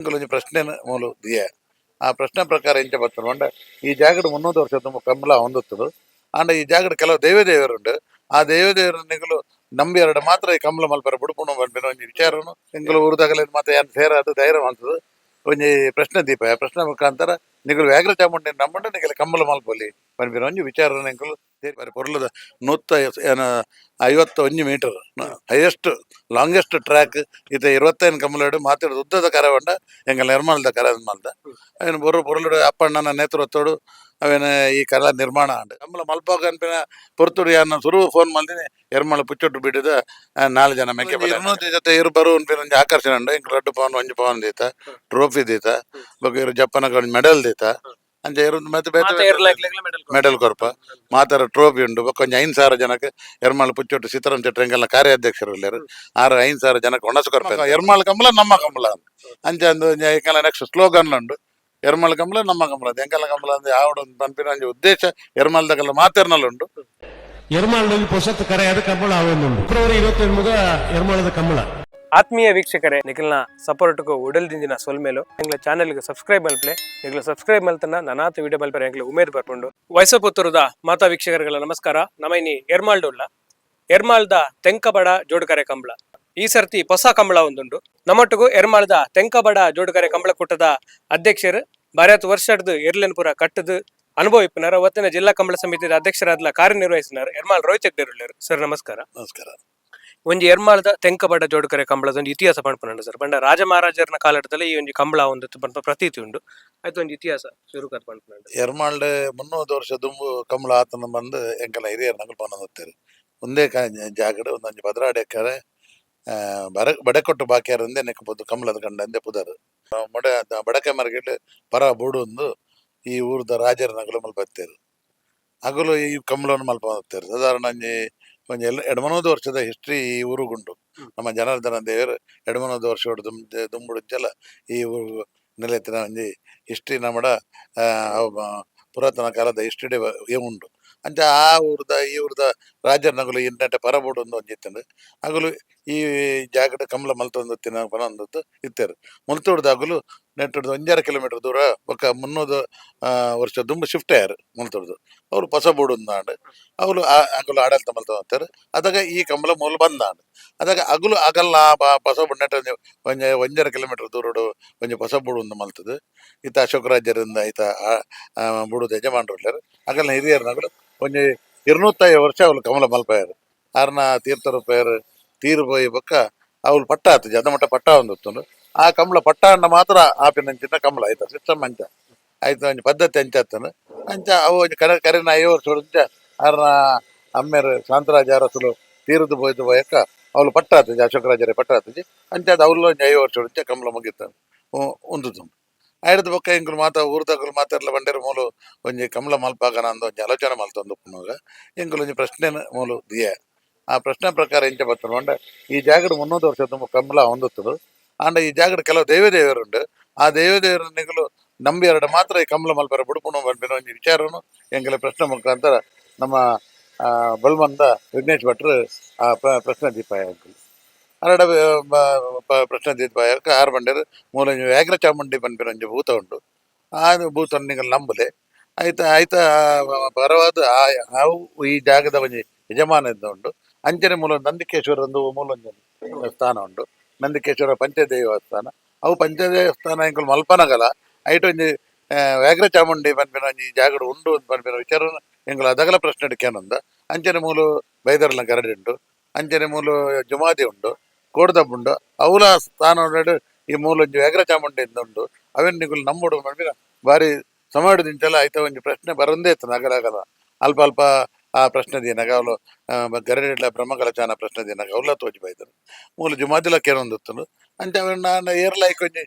ಎಂಕುಲು ಒಂಜಿ ಪ್ರಶ್ನೆನ್ ಮೂಲು ದಿಯೆ. ಆ ಪ್ರಶ್ನೆ ಪ್ರಕಾರ ಇಂಚ ಬತ್ತುಂಡು ಪಂಡ, ಈ ಜಾಗಡ್ 300 ವರ್ಷ ದುಂಬು ಕಂಬಳ ಆವೊಂದಿತ್ತುಂಡು. ಆಂಡ ಈ ಜಾಗಡ್ ಕೆಲವು ದೈವ ದೇವೆರುಂಡು. ಆ ದೈವ ದೇವರ ನಿಕುಲು ನಂಬಿಯರ್ಡ ಮಾತ್ರ ಈ ಕಂಬಳ ಮಲ್ಪರೆ ಬುಡುಪುಂಡು ಪನ್ಪಿನ ಒಂಜಿ ವಿಚಾರನು ಎಂಕುಲು ಊರುದಗಲೆನ್ ಮಾತ ಯಾನ್ ಸೇರಾದ್ ಧೈರ್ಯ ಮಲ್ತುದು ಒಂಜಿ ಪ್ರಶ್ನೆ ದೀಪ. ಆ ಪ್ರಶ್ನೆ ಮುಖಾಂತರ ನಿಕುಲು ವ್ಯಾಘ್ರ ಚಾಮುಂಡಿನ್ ನಂಬುಂಡ ನಿಕಲೆ ಕಂಬಳ ಮಲ್ಪೊಲಿ ಪನ್ಪಿನ ಒಂಜಿ ವಿಚಾರನ್ ಎಂಕುಲು ಪೊರ್ಲುದ 151 metre highest longest track. ಇತ್ತೆ 25 ಕಂಬಳಡ್ ಮಾತೆರ್ದ್ ಉದ್ದದ ಕರೆ ಪಂಡ ಎಂಕಲ್ನ ಎರ್ಮಾಲ್ದ ಕರೆ ಮಲ್ದ. ಅವೆನ್ ಪೊರ್ಲುಡು ಅಪ್ಪಣ್ಣನ ನೇತೃತ್ವಡು ಅವೆನ್ ಈ ಕರ ನಿರ್ಮಾಣ ಆಂಡ್. ಕಂಬಳ ಮಲ್ಪಾಗ ಅನ್ಪಿನ ಪೊರ್ತುಡು ಯಾನ್ ಸುರು ಫೋನ್ ಮಲ್ದಿನಿ ಎರ್ಮಾಳ್ ಪುಚ್ಚೊಟ್ಟು ಬಿಡುದ ನಾಲ್ ಜನ ಮೆಕ್ಕೆ 200 ಜೊತೆ ಇರು ಬರು ಅನ್ಪಿನ ಒಂಜಿ ಆಕರ್ಷಣೆ ಉಂಡು. ಎಂಕ್ ರಡ್ಡ್ ಪವನ್ ಒಂಜಿ ಪವನ್ ದೀತ, ಟ್ರೋಫಿ ದೀತ, ಬೊಕ ಇರು ಜಪ್ಪನಗ ಒಂಜಿ ಮೆಡಲ್ ದೀತ. ಅಂಚ ಇರು ಮತ್ತೆ ಬೇತೆ ಮೆಡಲ್ ಕೊರ್ಪ, ಮಾತರ ಟ್ರೋಫಿ ಉಂಡು. ಬೊಕ ಒಂಜಿ 5000 ಜನಕ್ಕೆ ಎರ್ಮಾಳ್ ಪುಚ್ಚೊಟ್ಟು ಸೀತಾರಾಮ್ ಶೆಟ್ರ್ ಎಂಕಲ್ನ ಕಾರ್ಯಾಧ್ಯಕ್ಷರು ಉಲ್ಲೆರ್. ಆರು 5000 ಜನಕ್ಕೆ ಒಣಸು ಕೊರ್ಪ. ಎರ್ಮಾಳ್ ಕಂಬಳ ನಮ್ಮ ಕಂಬಳ ಅಂಚ ಅಂದ್ ಒಂಜಿ ಎಂಕಲ್ನ ನೆಕ್ಸ್ಟ್ ಸ್ಲೋಗನ್ ಉಂಡು. ಎರ್ಮಾಳ್ ಕಂಬಳ ನಮ್ಮ ಕಂಬಳ, ಎಂಕಲ್ನ ಕಂಬಳ ಅಂದ್ ಯಾವಡು ಪನ್ಪಿನ ಒಂಜಿ ಉದ್ದೇಶ ಎರ್ಮಾಲ್ದಕಲ್ಲ ಮಾತೆರ್ನಲ್ ಉಂಡು. ಎರ್ಮಾಳದಲ್ಲಿ ಪೊಸತ್ ಕರೆಯಾದ ಕಂಬಳ ಆವೊಂದುಂಡು. ಫೆಬ್ರವರಿ 29 ಎರ್ಮಾಳದ ಕಂಬಳ. ಆತ್ಮೀಯ ವೀಕ್ಷಕರೇ, ನಿಖಲ್ನ ಸಪೋರ್ಟ್ಗೂ ಉಡಲ್ ದಿಂಜಿನ ಸೊಲ್ಮೇಲು. ಎಂಗ್ಲ ಚಾನೆಲ್ಗೆ ಸಬ್ಸ್ಕ್ರೈಬ್ ಮಲ್ಪಲೆ. ನಿಗ್ಲ ಸಬ್ಸ್ಕ್ರೈಬ್ ಮಲ್ತನ ನನಾತ್ ವಿಡಿಯೋ ಮಲ್ಪರೆ ಎಂಗ್ಲ ಉಮೇದ್ ಬರ್ಪುಂಡು. ವಯಸ್ಸಪುತ್ತೂರದ ಮಾತಾ ವೀಕ್ಷಕರುಗಳ ನಮಸ್ಕಾರ. ನಮ ಇನಿ ಎರ್ಮಾಲ್ಡುಲ್ಲ. ಎರ್ಮಾಲ್ದ ತೆಂಕಬಡ ಜೋಡುಕರೆ ಕಂಬಳ. ಈ ಸರ್ತಿ ಹೊಸ ಕಂಬಳ ಒಂದುಂಡು. ನಮ್ಮೊಟ್ಟಿಗೂ ಎರ್ಮಾಳ್ದ ತೆಂಕಬಡ ಜೋಡುಕರೆ ಕಂಬಳ ಕೂಟದ ಅಧ್ಯಕ್ಷರು, ಬಾರ್ಯಾತ್ ವರ್ಷಡ್ದು ಎರ್ಲೆನ್ ಪೂರ ಕಟ್ಟದು ಅನುಭವ ಇಪ್ಪುನಾರ, ಒತ್ತಿನ ಜಿಲ್ಲಾ ಕಂಬಳ ಸಮಿತಿದ ಅಧ್ಯಕ್ಷರಾದ್ಲ ಕಾರ್ಯನಿರ್ವಹಿಸಿನಾರು ಎರ್ಮಾಳ್ ರೋಹಿತ್ ಹೆಗ್ಡೆರುಳ್ಳೇರು. ಸರ್, ನಮಸ್ಕಾರ. ನಮಸ್ಕಾರ. ಒಂಜಿ ಎರ್ಮಾಳ್ದ ತೆಂಕಬಡ ಜೋಡುಕರೆ ಕಂಬಳದ ಒಂಜಿ ಇತಿಹಾಸ ಪನ್ಪುನಂಡು ಸರ್. ಪಂಡ ರಾಜ ಮಹಾರಾಜರನ ಕಾಲದಲ್ಲಿ ಈ ಒಂಜಿ ಕಂಬಳ ಒಂದು ಪನ್ಪ ಪ್ರತೀತಿ ಉಂಡು. ಆಯ್ತು, ಒಂಜಿ ಇತಿಹಾಸ ಶುರುಕತ್ ಪನ್ಪುನಂಡು. ಎರ್ಮಾಳ್ಡ್ 300 ವರ್ಷ ದುಂಬು ಕಂಬಳ ಆತನ ಬಂದು ಎಂಕಲ್ನ ಹಿರಿಯರ್ ನಕುಲು ಪನೊಂದಿತ್ತೆರ್. ಒಂದೇ ಜಾಗಡ್ ಒಂದೊಂಜಿ 12 ಎಕರೆ ಬರ ಬಡೆಕೊಟ್ಟು ಬಾಕಿಯಾರ್ ಒಂದೇ ನೆಕ್ ಪೊದು ಕಂಬಳದ ಕಂಡ ಅಂದೆ ಪುದರ್. ಮೊಡೆ ಬಡಕೆ ಮರ್ಗಿಡ್ ಪರ ಬೂಡು ಒಂದು ಈ ಊರ್ದ ರಾಜರ ನಕಲು ಮಲ್ಪತ್ತೇರು. ಅಗುಲು ಈ ಕಂಬಳವನ್ನು ಮಲ್ಪತ್ತೇರು. ಸಾಧಾರಣ ಒಂಜಿ ಒಂಜಿ ಎಲ್ಲ 200 ವರ್ಷದ ಹಿಸ್ಟ್ರಿ ಈ ಊರುಗುಂಡು. ನಮ್ಮ ಜನಾರ್ದನ ದೇವರು 200 ವರ್ಷ ದುಂಬುಡುಂಚಲ ಈ ಊರು ನೆಲೆತ್ತಿನ ಒಂಜಿ ಹಿಸ್ಟ್ರಿ ನಮ್ಮಡ ಪುರಾತನ ಕಾಲದ ಹಿಸ್ಟ್ರಿ ಉಂಡು. ಅಂಚ ಆ ಊರ್ದ ಈ ಊರ್ದ ರಾಜರ ನಗುಲು ಇಂಟೆಂಟೆ ಪರಬೂಡು ಒಂದು ಒಂಜಿ ಇತ್ತುಂಡು. ಅಗುಲು ಈ ಜಾಗಡ್ ಕಂಬಳ ಮಲ್ತೊಂದು ತಿನ್ನ ಪನೊಂದು ಇತ್ತೆರ್. ಮುಲ್ತೋಡ್ದ ಅಗುಲು ನೆಟ್ಟುಡ್ದು 1.5 ಕಿಲೋಮೀಟರ್ ದೂರ ಬೊಕ್ಕ 300 ವರ್ಷ ದುಂಬು ಶಿಫ್ಟ್ ಆಯೆರ್. ಮುಲ್ತೋಡ್ದು ಅವ್ರು ಪೊಸ ಬೂಡು ಅಂದಾಂಡ್. ಅವ್ಲು ಅಗುಲು ಆಡಳಿತ ಮಲ್ತೊಂದಿತ್ತೆರ್. ಅದಗ ಈ ಕಂಬಳ ಮೂಲು ಬಂದಾಂಡ್. ಅದಗ ಅಗುಲು ಅಗಲ್ನ ಪೊಸ ಬೂಡು ನೆಟ್ಟ ಒಂಜಿ ಒಂಜಿ 1.5 ಕಿಲೋಮೀಟರ್ ದೂರಡು ಒಂಜಿ ಪೊಸ ಬೂಡು ಒಂದು ಮಲ್ತದು. ಇತ್ತ ಅಶೋಕ ರಾಜರಿಂದ ಈತ ಬೂಡುದ ಯಜಮಾನ್ರು ಉಲ್ಲೆರ್. ಅಗಲ್ನ ಹಿರಿಯರ್ನಗುಲು ಒಂಜಿ 250 ವರ್ಷ ಅವ್ಲು ಕಂಬಳ ಮಲ್ಪಾಯೆರ್. ಆರ್ನ ತೀರ್ಥರೂಪೆರ್ ತೀರು ಪೋಯಿ ಬೊಕ್ಕ ಅವ್ಲು ಪಟ್ಟ ಆತುಜಿ, ಅದ ಮಟ್ಟ ಪಟ್ಟ ಒಂದಿತ್ತುಂಡು. ಆ ಕಂಬಳ ಪಟ್ಟ ಅಂಡ ಮಾತ್ರ ಆಪಿನಂಚಿನ ಕಂಬಳ. ಆಯ್ತ ಸಿಸ್ಟಮ್ ಅಂಚ ಆಯ್ತು, ಒಂಜಿ ಪದ್ಧತಿ ಅಂಚ ಆತುಂಡು. ಅಂಚ ಅವು ಒಂಜಿ ಕರೆ ಕರಿನ 50 ವರ್ಷ ಅಂಚ ಆರ್ನ ಅಮ್ಮೆರ್ ಶಾಂತರಾಜ ಅರಸುಲು ತೀರುದು ಪೋಯ್ದು ಬೊಕ್ಕ ಅವ್ಲು ಪಟ್ಟ ಆತುಜಿ, ಅಶೋಕ ರಾಜರೇ ಪಟ್ಟ ಆತುಜಿ. ಅಂಚಾದ್ ಅವ್ಲು ಒಂಜಿ 50 ವರ್ಷ ಅಂಚ ಕಂಬಳ ಮುಗಿತ ಉಂತುದುಂಡು. ಆಯ್ಡ್ದ್ ಬೊಕ್ಕ ಎಂಕುಲು ಮಾತ ಊರ್ದಕುಲು ಮಾತೆರ್ಲ ಬಂಡೇರು ಮೂಲು ಒಂಜಿ ಕಂಬಳ ಮಲ್ಪಾಗನ ಅಂದ್ ಒಂಜಿ ಆಲೋಚನೆ ಮಲ್ತೊಂದು ಉಪ್ಪುನಗ ಎಂಕುಲು ಒಂಜಿ ಪ್ರಶ್ನೆನ್ ಮೂಲು ದಿಯೆ. ಆ ಪ್ರಶ್ನೆ ಪ್ರಕಾರ ಇಂಚ ಬತ್ತುಂಡು ಪಂಡ, ಈ ಜಾಗಡ್ 300 ವರ್ಷ ದುಂಬು ಕಂಬಳ ಆವೊಂದಿತ್ತುಂಡು. ಆಂಡ ಈ ಜಾಗಡ್ ಕೆಲವು ದೈವ ದೇವೆರುಂಡು. ಆ ದೈವ ದೇವರ ನಿಕುಲು ನಂಬಿಯರ್ಡ ಮಾತ್ರ ಈ ಕಂಬಳ ಮಲ್ಪರೆ ಬುಡುಪುಂಡು ಪನ್ಪಿನ ಒಂಜಿ ವಿಚಾರನು ಎಂಕಲೆ ಪ್ರಶ್ನೆ ಮುಖಾಂತರ ನಮ್ಮ ಬೊಲ್ಮಂದ ವಿಘ್ನೇಶ್ ಭಟ್ರು ಆ ಪ್ರಶ್ನೆ ದೀಪಾಯ ಎಂಕುಲು ಅರಡ ಪ್ರಶ್ನೆ ದೀಪಾಯ. ಆರ್ ಬಂಡೇರು ಮೂಲ ಒಂಜಿ ವ್ಯಾಘ್ರ ಚಾಮುಂಡಿ ಪನ್ಪಿನ ಒಂಜಿ ಭೂತ ಉಂಡು. ಆ ಭೂತ ನಿಕಲ್ ನಂಬುಲೆ ಆಯ್ತ ಆಯ್ತ ಪರವಾದ ಅವು ಈ ಜಾಗದ ಒಂಜಿ ಯಜಮಾನ ಇದ್ದ ಉಂಡು. ಅಂಚನೆ ಮೂಲ ನಂದಿಕೇಶ್ವರ ಒಂದು ಮೂಲ ಒಂಜಿ ಸ್ಥಾನ ಉಂಡು. ನಂದಿಕೇಶ್ವರ ಪಂಚದೇವಸ್ಥಾನ. ಅವು ಪಂಚದೇವಸ್ಥಾನ ಎಂಕುಲು ಮಲ್ಪನಗಲ ಐಟ್ ಒಂಜಿ ವ್ಯಾಘ್ರ ಚಾಮುಂಡಿ ಪನ್ಪಿನ ಒಂಜಿ ಜಾಗಡ್ ಉಂಡು ಪನ್ಪಿನ ವಿಚಾರ ಎಂಕುಲು ಅದಗಲ ಪ್ರಶ್ನೆ ಕೇನೊಂದ. ಅಂಚನೆ ಮೂಲು ಬೈದರ್ಲ ಗರಡಿ ಉಂಡು. ಅಂಚನೆ ಮೂಲು ಜುಮಾದಿ ಉಂಡು, ಕೋಡ್ದಬ್ಬು ಉಂಡು. ಅವುಲ ಸ್ಥಾನ ಈ ಮೂಲ ಒಂಜಿ ವ್ಯಾಘ್ರ ಚಾಮುಂಡಿ ಉಂಡು. ಅವೆನ್ ನಿಕುಲು ನಂಬುಡು ಪನ್ಪಿನ ಬಾರಿ ಸಮಯದಿಂಚಲ ಐತ ಒಂಜಿ ಪ್ರಶ್ನೆ ಬರೊಂದೇ ಇತ್ತು. ಅಗಲ ಅಗಲ ಅಲ್ಪ ಅಲ್ಪ ಆ ಪ್ರಶ್ನೆ ದೀನಗ ಅವಳು ಗರಡಿಡ್ಲ ಬ್ರಹ್ಮಕಲಚಾನ ಪ್ರಶ್ನೆ ದೀನಗ ಅವಲ ತೋಜಿ ಬೈದರು. ಮೂಲು ಜುಮಾದಿಲ ಕೇನೊಂದಿತ್ತುಂಡು. ಅಂಚ ಅವೆನ್ ನಾನು ಏರ್ಲ ಐಕ್ ಒಂಜಿ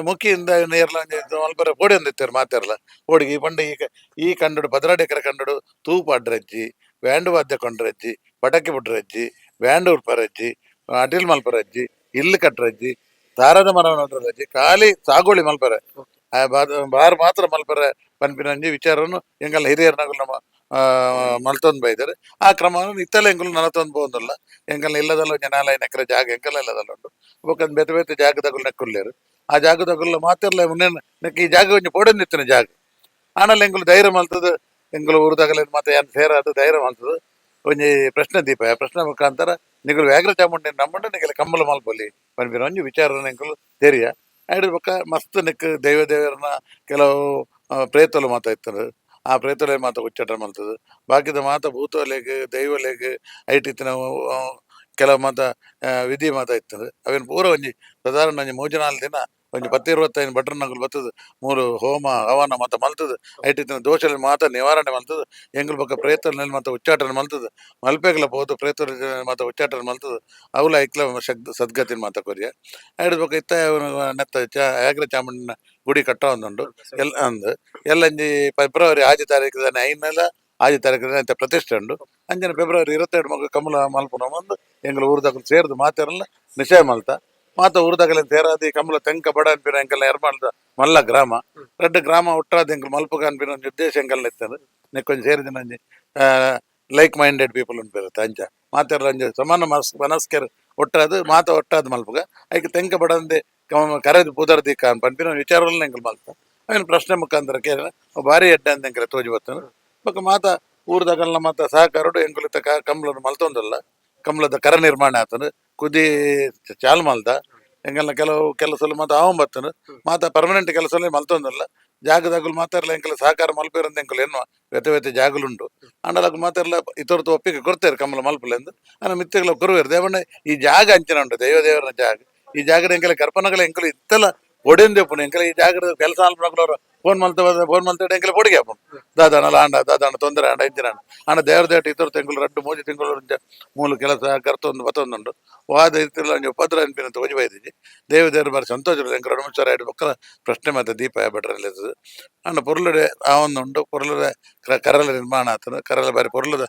ಮುಕ್ಕಿಯಿಂದ ಏರ್ಲ ಒಂಜಿ ಮಲ್ಪರೆ ಪೋಡಿ ಒಂದಿತ್ತೆರ್ ಮಾತೆರ್ಲ ಪೋಡಿಗೆ. ಈ ಪಂಡ ಈ ಈ ಕಂಡಡು 12 ಎಕರೆ ಕಂಡಡು ತೂ ಪಾಡ್ರಜ್ಜಿ, ಬ್ಯಾಂಡ್ ವಾದ್ಯ ಕೊಂಡ್ರಜ್ಜಿ, ಪಟಾಕಿ ಬುಡ್ರಜ್ಜಿ, ಬ್ಯಾಂಡ್ ಉಡ್ಪರಜ್ಜಿ, ಅಟಿಲ್ ಮಲ್ಪರಜ್ಜಿ, ಇಲ್ಲು ಕಟ್ರಜ್ಜಿ, ತಾರದ ಮರ ನಡ್ರಜ್ಜಿ, ಖಾಲಿ ಸಾಗೋಳಿ ಮಲ್ಪರೆ ಆ ಬಾರ್ ಮಾತ್ರ ಮಲ್ಪರೆ ಪನ್ಪಿನ ಒಂಜಿ ವಿಚಾರನು ಎಂಕಲ್ನ ಹಿರಿಯರ್ನಗುಲು ನಮ್ಮ ಮಲ್ತೊಂದು ಬೈದೆರ್. ಆ ಕ್ರಮ ಇತ್ತಲ ಎಂಕುಲು ನಡತೊಂದು ಪೋವೊಂದುಲ್ಲ. ಎಂಕಲ್ನ ಇಲ್ಲದಲ್ಲ ಒಂಜಿ 4-5 ಎಕರೆ ಜಾಗ ಎಂಕಲ್ನ ಇಲ್ಲದಲ್ಲ ಉಂಡು. ಬೊಕ್ಕ ಬೇತೆ ಬೇತೆ ಜಾಗದಗುಲು ನೆಕ್ಕುಲ್ಲೆರ್. ಆ ಜಾಗದಗುಲ್ಲ ಮಾತೆರ್ಲ ಮುನ್ನೆ ನೆಕ್ ಈ ಜಾಗ ಒಂಜಿ ಪೋಡೊಂದಿತ್ತಿನ ಜಾಗ. ಆಂಡಲ ಎಂಕುಲು ಧೈರ್ಯ ಮಲ್ತದು, ಎಂಕುಲು ಊರುದಗಲ ಮಾತ ಯಾನ್ ಸೇರಾದ್ ಧೈರ್ಯ ಮಲ್ತದು ಒಂಜಿ ಪ್ರಶ್ನೆ ದೀಪ. ಆ ಪ್ರಶ್ನೆ ಮುಖಾಂತರ ನಿಕುಲು ವ್ಯಾಘ್ರ ಚಾಮುಂಡಿ ನಂಬುಂಡ ನಿಕಲೆ ಕಂಬಳ ಮಲ್ಪೊಲಿ ಪನ್ಪಿನ ಒಂಜಿ ವಿಚಾರನ ಎಂಕುಲು ತೆರಿಯ. ಐಡ್ ಬೊಕ್ಕ ಮಸ್ತ್ ನಿಕ್ ದೈವ ದೇವರನ ಕೆಲವು ಪ್ರೇತಲು ಮಾತ ಇತ್ತುಂಡು. ಆ ಪ್ರೇತಲೆ ಮಾತ ಉಚ್ಚಾಟ ಮಲ್ತದು. ಬಾಕಿದ ಮಾತ ಭೂತಲೆಗ್, ದೈವಲೆಗ್ ಐಟ್ ಇತ್ತಿನ ಕೆಲವು ಮಾತ ವಿಧಿ ಮಾತ ಇತ್ತುಂಡು. ಅವೆನ್ ಪೂರ ಒಂಜಿ ಸಾಧಾರಣ ಒಂಜಿ ಮೂಜಿ ನಾಲ್ ದಿನ ಒಂಜಿ ಪತ್ತ್ ಇರುವತ್ತೈದು ಭಟ್ರನಕುಲು ಬತ್ತುದು ಮೂಲು ಹೋಮ ಹವನ ಮಾತ ಮಲ್ತುದು, ಐಟ್ ಇತ್ತಿನ ದೋಷಲೆನ್ ಮಾತ ನಿವಾರಣೆ ಮಲ್ತುದು, ಎಂಕುಲು ಬೊಕ್ಕ ಪ್ರೇತಲೆನ್ ಮಾತ ಉಚ್ಚಾಟನೆ ಮಲ್ತುದು, ಮಲ್ಪೆಗ್ಲ ಪೋದು ಪ್ರೇತ ಮಾತ ಉಚ್ಚಾಟನೆ ಮಲ್ತುದು, ಅವುಲ ಐಕ್ಲ ಸದ್ಗತಿನ್ ಮಾತ ಕೊರಿಯ. ಐಡ್ ಬೊಕ್ಕ ಇತ್ತೆ ನೆತ್ತ ವ್ಯಾಘ್ರ ಚಾಮುಂಡಿನ ಗುಡಿ ಕಟ್ಟವೊಂದುಂಡು. ಎಲ್ ಅಂದ್ ಎಲ್ಲಂಜಿ ಫೆಬ್ರವರಿ 6 ತಾರೀಕು ದಾನೆ ಐನೆಲ 6 ತಾರೀಕು ಇತ್ತೆ ಪ್ರತಿಷ್ಠೆ ಉಂಡು. ಅಂಚನೆ ಫೆಬ್ರವರಿ 22 ಮೊಗ ಕಮಲ ಮಲ್ಪುನ ಒಂದು ಎಂಕುಲು ಊರುದಕುಲು ಸೇರ್ದು ಮಾತೆರ್ಲ ನಿಶ್ಚಯ ಮಲ್ತ. ಮಾತ ಊರುದಕಲೆನ್ ಸೇರಾದ್ ಈ ಕಮಲ ತೆಂಕ ಬಡ ಅನ್ಪಿನ ಎಂಕಲ್ನ ಎರ್ಮಾಳ್ದ ಮಲ್ಲ ಗ್ರಾಮ, ರಡ್ಡ್ ಗ್ರಾಮ ಒಟ್ಟಾದ್ ಎಂಕುಲು ಮಲ್ಪುಗ ಅನ್ಪಿನ ಒಂಜಿ ಉದ್ದೇಶ ಎಂಕಲ್ನ ಇತ್ತಂದ್. ನೆಕ್ಕೊಂಜಿ ಸೇರಿದಿನ ಒಂಜಿ like minded people ಉಂಡು. ಅಂಚ ಮಾತೆರ್ಲ ಒಂಜಿ ಸಮಾನ ಮನಸ್ಕೆರ್ ಒಟ್ಟಾದ್ ಮಾತ ಒಟ್ಟಾದ್ ಮಲ್ಪುಗ, ಐಕ್ ತೆಂಕ ಬಡಂದೆ ಕರೆದ್ ಪುದರ್ ದೀಕ ಪನ್ಪಿನ ಒಂಜಿ ವಿಚಾರವನ್ನ ಎಂಕುಲು ಮಲ್ತ. ಅವೆನ್ ಪ್ರಶ್ನೆ ಮುಖಾಂತರ ಕೇನ ಬಾರಿ ಎಡ್ಡೆ ಅಂದ್ ಎಂಕಲೆ ತೋಜಿ ಬತ್ತುಂಡು. ಬೊಕ್ಕ ಮಾತ ಊರುದಕಲ್ನ ಮಾತ ಸಹಕಾರಡು ಎಂಕುಲು ಇತ್ತೆ ಕಂಬ್ಳನ್ ಮಲ್ತೊಂದುಲ್ಲ. ಕಂಬ್ಳದ ಕರ ನಿರ್ಮಾಣ ಆತುಂಡು, ಕುದಿ ಚಾಲು ಮಲ್ದ. ಎಂಕಲ್ನ ಕೆಲವು ಕೆಲಸಲು ಮಾತ ಆವೊಂದು ಬತ್ತುಂಡು. ಮಾತ ಪರ್ಮನೆಂಟ್ ಕೆಲಸಲು ಮಲ್ತೊಂದುಲ್ಲ. ಜಾಗದಕುಲು ಮಾತೆರ್ಲ ಎಂಕಲೆ ಸಹಕಾರ ಮಲ್ಪೆರಂದ್ ಎಂಕುಲು ಎನ್ನುವ. ಬೇತೆ ಬೇತೆ ಜಾಗಲುಂಡು. ಆಂಡಲ ಅಕುಲು ಮಾತೆರ್ಲ ಇತೊರ್ತು ಒಪ್ಪಿಗೆ ಕೊರ್ತೆರ್ ಕಂಬಳ ಮಲ್ಪುಲೆಂದು. ಆಂಡ ಮಿತ್ತೆಗ್ಲ ಕೊರುವೆರ್. ದೇವಣ್ಣ, ಈ ಜಾಗ ಅಂಚಿನ ಉಂಡು, ದೈವ ದೇವರನ ಜಾಗ. ಈ ಜಾಗದ ಎಂಕಲೆ ಕರ್ಪನಗಲ ಎಂಕುಲು ಇತ್ತಲ ಒಡೆಂದೆಪ್ಪುನು. ಎಂಕಲೆ ಈ ಜಾಗದ ಕೆಲಸ ಮಲ್ಪನಕುಲು ಫೋನ್ ಮಲ್ತ ಫೋನ್ ಮಲ್ತಡ ಎಂಕಲೆ ಪೊಡಿಗೆ ಆಪುಂಡು. ದಾದಾಣಲ ಆಂಡ ದಾದಾಣ ತೊಂದರೆ ಆಂಡ ಇಂಚಿನ ಆಂಡ. ಆಂಡ ದೇವ್ರ ದೇಟ ಇತೊರ್ತು ಎಂಕುಲು ರಡ್ಡ್ ಮೂಜಿ ತಿಂಗಳು ಮೂಲು ಕೆಲಸ ಕರ್ತೊಂದು ಬತ್ತೊಂದುಂಡು. ವಾದ ಇತ್ತಿಲ್ಲ ಒಂಜಿ ಉಪದ್ರ ಅನ್ಪಿನ ತೋಜಿ ಬೈದಿಜಿ. ದೇವ ದೇವರು ಬಾರಿ ಸಂತೋಷ. ಎಂಕ್ ರಡ್ಡ್ ಮೂಜಿ ಸರ ಐಡ್ ಬೊಕ್ಕ ಪ್ರಶ್ನೆ ಮಾತ ದೀಪ ಭಟ್ರಲ್ಲಿ. ಆಂಡ ಪೊರ್ಲುಡೆ ಆವೊಂದುಂಡು. ಪೊರ್ಲುಡೆ ಕರಲ ನಿರ್ಮಾಣ ಆತುಂಡು. ಕರಲ ಬಾರಿ ಪೊರ್ಲುದ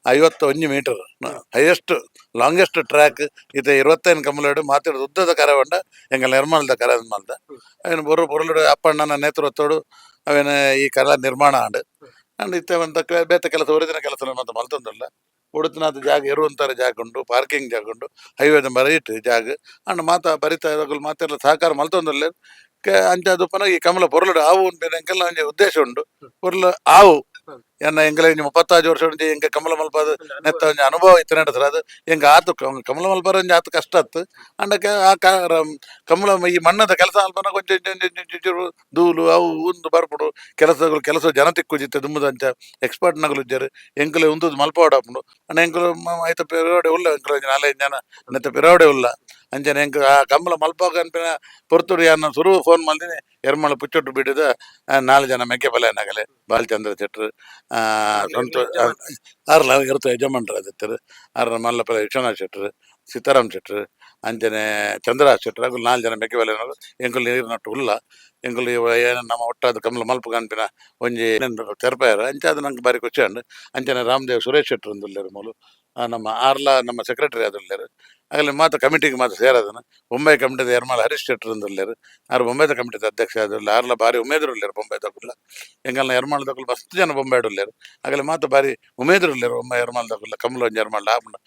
151 metre highest longest track. ಇತ್ತೆ 25 ಕಂಬಳಡ್ ಮಾತೆರ್ದ್ ಉದ್ದದ ಕರ ಪಂಡ ಎಂಕಲ್ನ ಎರ್ಮಾಳ್ದ ಕರ ಮಲ್ದ. ಅವೆನ್ ಬೊರು ಪೊರ್ಲುಡು ಅಪ್ಪಣ್ಣನ ನೇತೃತ್ವಡು ಅವೆನ್ ಈ ಕರ ನಿರ್ಮಾಣ ಆಂಡ್. ಅಂಡ್ ಇತ್ತೆ ಒಂತ ಬೇತೆ ಕೆಲಸ ಒರಿದಿನ ಕೆಲಸ ಮಾತ ಮಲ್ತೊಂದುಲ್ಲ. ಉಡುತಿನಾತ್ ಜಾಗ ಎರುವಂತರ ಜಾಗ ಉಂಡು, ಪಾರ್ಕಿಂಗ್ ಜಾಗ ಉಂಡು, ಹೈವೇದ ಬರೀಟ್ ಜಾಗ. ಅಂಡ್ ಮಾತ ಬರಿತ ಮಾತೆರ್ಲ ಸಹಕಾರ ಮಲ್ತೊಂದುಲ್ಲೆರ್. ಅಂಚಾದ್ ಉಪ್ಪುನ ಈ ಕಮಲ ಪೊರ್ಲುಡು ಆವು ಉನ್ಪಿನ ಎಂಕಲ್ನ ಒಂಜಿ ಉದ್ದೇಶ ಉಂಡು. ಪೊರ್ಲು ಆವು ಎನ್ನ ಎಂಕಲೆ ಒಂಜಿ 35 ವರ್ಷ ಉಂಡು ಎಂಕ ಕಮಲ ಮಲ್ಪಾದ್. ನೆತ್ತ ಒಂಜಿ ಅನುಭವ ಇತ್ತಿನಟ ಸರ್. ಅದು ಎಂಕ್ ಆತು ಕಮಲ ಮಲ್ಪರ ಒಂಜಿ ಆತ್ ಕಷ್ಟ ಅತ್ತು. ಆಂಡ ಆ ಕಮಲ ಈ ಮಣ್ಣದ ಕೆಲಸ ಮಲ್ಪನ ಕೊಂಚ ಒಂಜಿ ಒಂಜಿ ಒಂಚೂರು ಧೂಳು ಅವು ಉಂದು ಬರ್ಪುಂಡು. ಕೆಲಸಗಳು ಕೆಲಸ ಜನ ತಿಕ್ಕುಜಿತ್ತೆ. ದುಂಬುದಂಚ ಎಕ್ಸ್ಪರ್ಟ್ ನಕುಲು ಇಜ್ಜೆರ್. ಎಂಕುಲು ಉಂತುದು ಮಲ್ಪವಡಾಪುಂಡು. ಆಂಡ ಎಂಕುಲು ಐತ ಪಿರವಡೆ ಉಲ್ಲ. ಎಂಕುಲು ಒಂಜಿ ನಾಲೈದು ಜನ ನೆತ್ತ ಪಿರವಡೆ ಉಲ್ಲ. ಅಂಚನೆ ಎಂಕ್ ಆ ಕಂಬಳ ಮಲ್ಪಾಗ ಅನ್ಪಿನ ಪೊರ್ತುಡು ಯಾನ್ ಸುರು ಫೋನ್ ಮಲ್ದಿನಿ ಎರ್ಮಾಳು ಪುಚ್ಚೊಟ್ಟು ಬಿಡಿದ ನಾಲ್ ಜನ ಮೆಕ್ಕೆ ನಗಲೆ ಬಾಲಚಂದ್ರ ಶೆಟ್ರು, ಸಂತೋಷ್ ಆರ್ಲ ಇರ್ತ ಯಜಮಾನ್ರು ಅದಿತ್ತರು. ಆರ್ನ ಮಲ್ಲಪಲ ವಿಶ್ವನಾಥ್ ಶೆಟ್ರು, ಸೀತಾರಾಮ್ ಶೆಟ್ರು, ಅಂಚನೆ ಚಂದ್ರರಾಜ್ ಶೆಟ್ರು. ಅಕುಲು ನಾಲ್ ಜನ ಮೆಕ್ಕೆ ಬಲೆನವರು. ಎಂಕುಲು ನೀರು ನಟ್ಟು ಉಲ್ಲ. ಎಂಕುಲು ಇವ ಏನ ನಮ್ಮ ಒಟ್ಟಾದ ಕಮಲ ಮಲ್ಪುಗ ಅನ್ಪಿನ ಒಂಜಿ ತೆರಪಾಯೆರ್. ಅಂಚ ಅದು ನಂಗೆ ಬಾರಿ ಖುಷಿ ಉಂಡು. ಅಂಚನೆ ರಾಮದೇವ್ ಸುರೇಶ್ ಶೆಟ್ರು ಉಲ್ಲೆರ್ ಮೂಲು. ನಮ್ಮ ಆರ್ಲ ನಮ್ಮ ಸೆಕ್ರೆಟರಿ ಆದುಲ್ಲೆರ್. ಆಗಲೆ ಮಾತ ಕಮಿಟಿಗೆ ಮಾತ ಸೇರದನ. ಬೊಂಬೈ ಕಮಿಟಿದ ಎರ್ಮಾಲ್ ಹರೀಶ್ ಶೆಟ್ರು ಉಲ್ಲೆರ್. ಆರ್ ಬೊಂಬೈದ ಕಮಿಟಿದ ಅಧ್ಯಕ್ಷ ಆದುಲ್ಲೆ. ಆರ್ಲ ಬಾರಿ ಉಮೇದ್ರು ಉಲ್ಲೆರ್ ಬೊಂಬೈದಕುಲ್ಲ. ಎಂಕಲ್ನ ಎರ್ಮಾಳದಕುಲು ಮಸ್ತ್ ಜನ ಬೊಂಬೈಡ್ ಉಲ್ಲೆರ್. ಆಗಲೆ ಮಾತ ಬಾರಿ ಉಮೇದ್ರು ಉಲ್ಲೆರ್ ಬೊಂಬೈ ಎರ್ಮಾಳದಕುಲ್ಲ. ಕಮಲ ಒಂಜಿ ಎರ್ಮಾಳ್ ಆಪುಂಡು.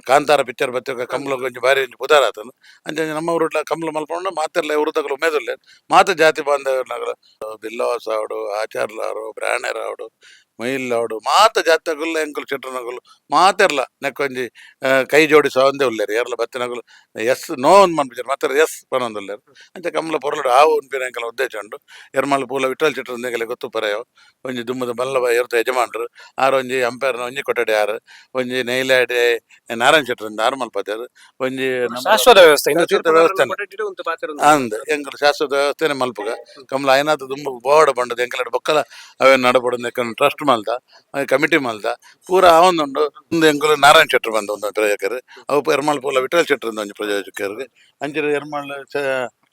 ಕಾಂತಾರ ಪಿಕ್ಚರ್ ಬತ್ತಿಬೊಕ್ಕ ಕಮಲಗ್ ಒಂಜಿ ಬಾರಿ ಒಂಜಿ ಪುದರ್ ಆತುಂಡು. ಅಂಚನೆ ನಮ್ಮ ಊರುಡ್ಲ ಕಮಲ ಮಲ್ಪೊಂಡು ಮಾತೆರ್ಲ ಊರುದಕುಲು ಉಮೇದುಲ್ಲೆರ್. ಮಾತ ಜಾತಿ ಬಾಂಧವ್ಯರ್ನಕುಲು ಬಿಲ್ಲವಾಸ್ ಆವಡು, ಆಚಾರ್ಲಾರು, ಬ್ರಾಣೆರ್ ಆವಡು, ಮೈಲ್ ಆವಡು, ಮಾತ ಜಾತಿದಕುಲು ಎಂಕುಲು ಶೆಟ್ರನಕುಲು ಮಾತೆರ್ಲ ನೆಕ್ಕೊಂಜಿ ಕೈ ಜೋಡಿಸವಂದೇ ಉಲ್ಲೆರ್. ಏರ್ಲ ಬತ್ತಿನಕುಲು ಎಸ್ ನೋ ಅಂದ್ ಮನ್ಪುಜೆರ್, ಮಾತೆರ್ ಎಸ್ ಪನೊಂದುಲ್ಲೆರ್. ಅಂಚ ಕಮಲ ಪೊರ್ಲುಡು ಆವು ಪನ್ಪಿನ ಎಂಕಲ್ನ ಉದ್ದೇಶ ಉಂಡು. ಎರ್ಮಾಳ್ ಪೂಲ ವಿಠಲ್ ಶೆಟ್ರು ಎಂಕಲೆ ಗೊತ್ತು ಪರೆಯೋ ಒಂಜಿ ದುಂಬುದ ಮಲ್ಲ ಎರ್ತ ಯಜಮಾನ್ರು. ಆರ್ ಒಂಜಿ ಅಂಪೈರ್ನ ಒಂಜಿ ಕೊಠಡಿ, ಆರ್ ಒಂಜಿ ನೈಲಾಡಿ ನಾರಾಯಣ ಶೆಟ್ರು ಆರ್ ಮಲ್ಪತೆರ್. ಒಂಜಿ ನಮ್ಮ ಶಾಶ್ವತ ವ್ಯವಸ್ಥೆ ಇನ್ನು ಶಾಶ್ವತ ವ್ಯವಸ್ಥೆನೆ. ಉಂತು ಪಾತೆರ. ಅಂದ್ ಎಂಕುಲು ಶಾಶ್ವತ ವ್ಯವಸ್ಥೆನೆ ಮಲ್ಪುಗ. ಕಮಲ ಆಯ್ನಾತ್ ದುಂಬು ಬೋರ್ಡ್ ಪಂಡದು ಎಂಕಲೆಡ್ ಬೊಕ್ಕಲ ಅವೇನ್ ನಡಪೊಡು. ಟ್ರಸ್ಟ್ ಮಲ್ದ, ಕಮಿಟಿ ಮಲ್ದ, ಪೂರ ಆವೊಂದುಂಡು. ಉಂದು ಎಂಕುಲು ನಾರಾಯಣ ಶೆಟ್ರು ಬಂದ ಒಂದು ಪ್ರಾಯೋಜಕರು. ಅವು ಎರ್ಮಾಳ್ ಪೂಲ ವಿಠಲ್ ಶೆಟ್ರು ಒಂಜಿ ಪ್ರಾಯೋಜಕರು. ಅಂಚನೆ ಎರ್ಮಾಳ್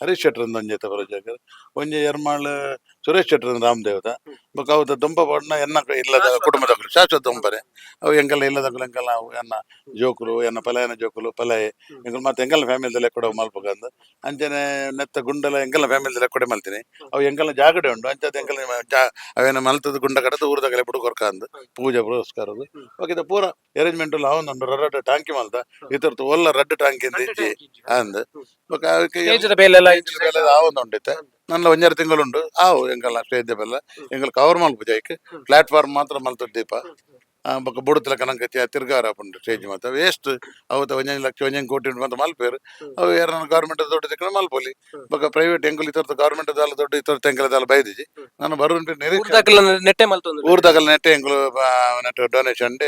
ಹರೀಶ್ ಶೆಟ್ರು ಒಂಜಿ ಪ್ರಾಯೋಜಕರು. ಒಂಜಿ ಎರ್ಮಾಳ್ Suresh ಶೆಟ್ಟರ್ ರಾಮದೇವದ. ಬೊಕ ಅವು ದೊಂಪ ಪಾಡ್ನ ಎನ್ನ ಇಲ್ಲದ ಕುಟುಂಬದಕುಲು ಶಾಶ್ವತ ದೊಂಪರೆ. ಅವು ಎಂಕಲ್ಲ ಇಲ್ಲದಕುಲು, ಎಂಕಲ್ಲ ಅವು ಎನ್ನ ಜೋಕುಲು, ಎನ್ನ ಪಲಯನ ಜೋಕುಲು, ಪಲಯೆ ಎಂಕುಲು ಮತ್ತೆ ಎಂಕಲ್ನ ಫ್ಯಾಮಿಲಿದ ಲೆಕ್ಕಡ ಮಲ್ಪಕಂದು. ಅಂಚನೆ ನೆತ್ತ ಗುಂಡಲ ಎಂಕಲ್ನ ಫ್ಯಾಮಿಲಿದ ಲೆಕ್ಕಡೆ ಮಲ್ತೀನಿ. ಅವು ಎಂಕಲ್ನ ಜಾಗಡೆ ಉಂಡು. ಅಂಚದ ಎಂಕಲ್ನ ಜಾ ಅವೇನ ಮಲ್ತದ ಗುಂಡ ಕಡದು ಊರ್ದಗಲೆ ಬುಡು ಕೊರ್ಕಂದು ಪೂಜೆ ಪುರಸ್ಕಾರದು. ಓಕೆ, ಪೂರ ಅರೇಂಜ್ಮೆಂಟ್ ಎಲ್ಲ ಅವನೊಂದು ರಡ್ಡ ಟಾಂಕಿ ಮಲ್ತ ಇತರದ್ದು ಒಲ್ಲ ರಡ್ಡ ಟಾಂಕಿ ಅಂತ ಇಜ್ಜಿ ಅಂದ್. ಬೊಕ ಅವಕ್ಕೆ ಸ್ಟೇಜ್ ಬೇಲೆಲ್ಲ? ಬೇಲೆ ಆವೊಂದು ಇತ್ತೆ. ನನ್ನ ಒಂಜಾರು ತಿಂಗಳುಂಡು ಆವು. ಎಂಕಲ್ನ ಸ್ಟೇಜ್ ಬೆಲ್ಲ ಎಂಕಲ್ ಕವರ್ ಮಲ್ಪು ಜೈಕ್ ಪ್ಲಾಟ್ಫಾರ್ಮ್ ಮಾತ್ರ ಮಲ್ತ ದೀಪ. ಬೊಕ ಬುಡುತಲಕ ನಂಗೆ ತಿರ್ಗಾರ ಆಪುಂಡು. ಸ್ಟೇಜ್ ಮಾತ ವೇಸ್ಟ್. ಅವತ್ತ ಒಂಜೊಂಜಿ ಲಕ್ಷ, ಒಂಜೊಂಜಿ ಕೋಟಿ ಉಂಡು ಮಾತ ಮಲ್ಪೇರು. ಅವು ಯಾರನ್ನ ಗೌರ್ಮೆಂಟ್ ದೊಡ್ಡ ತಿಕ್ಕಣ ಮಲ್ಪೊಲಿ. ಬೊಕ ಪ್ರೈವೇಟ್ ಎಂಕುಲು ಇತರ್ತ ಗೌರ್ಮೆಂಟ್ ದಾಲ ದೊಡ್ಡ ಇತರ್ತ ಎಂಕಲ ದಾಲ ಬೈದಿಜಿ. ನಾನು ಬರುನ್ ನಿರೀಕ್ಷೆ. ಊರ್ದಕ್ಲೆನ ನೆಟ್ಟೆ ಮಲ್ತೊಂದು. ಊರ್ದಗಲ್ ನೆಟ್ಟೆ ಎಂಕುಲು ನೆಟ್ ಡೊನೇಷನ್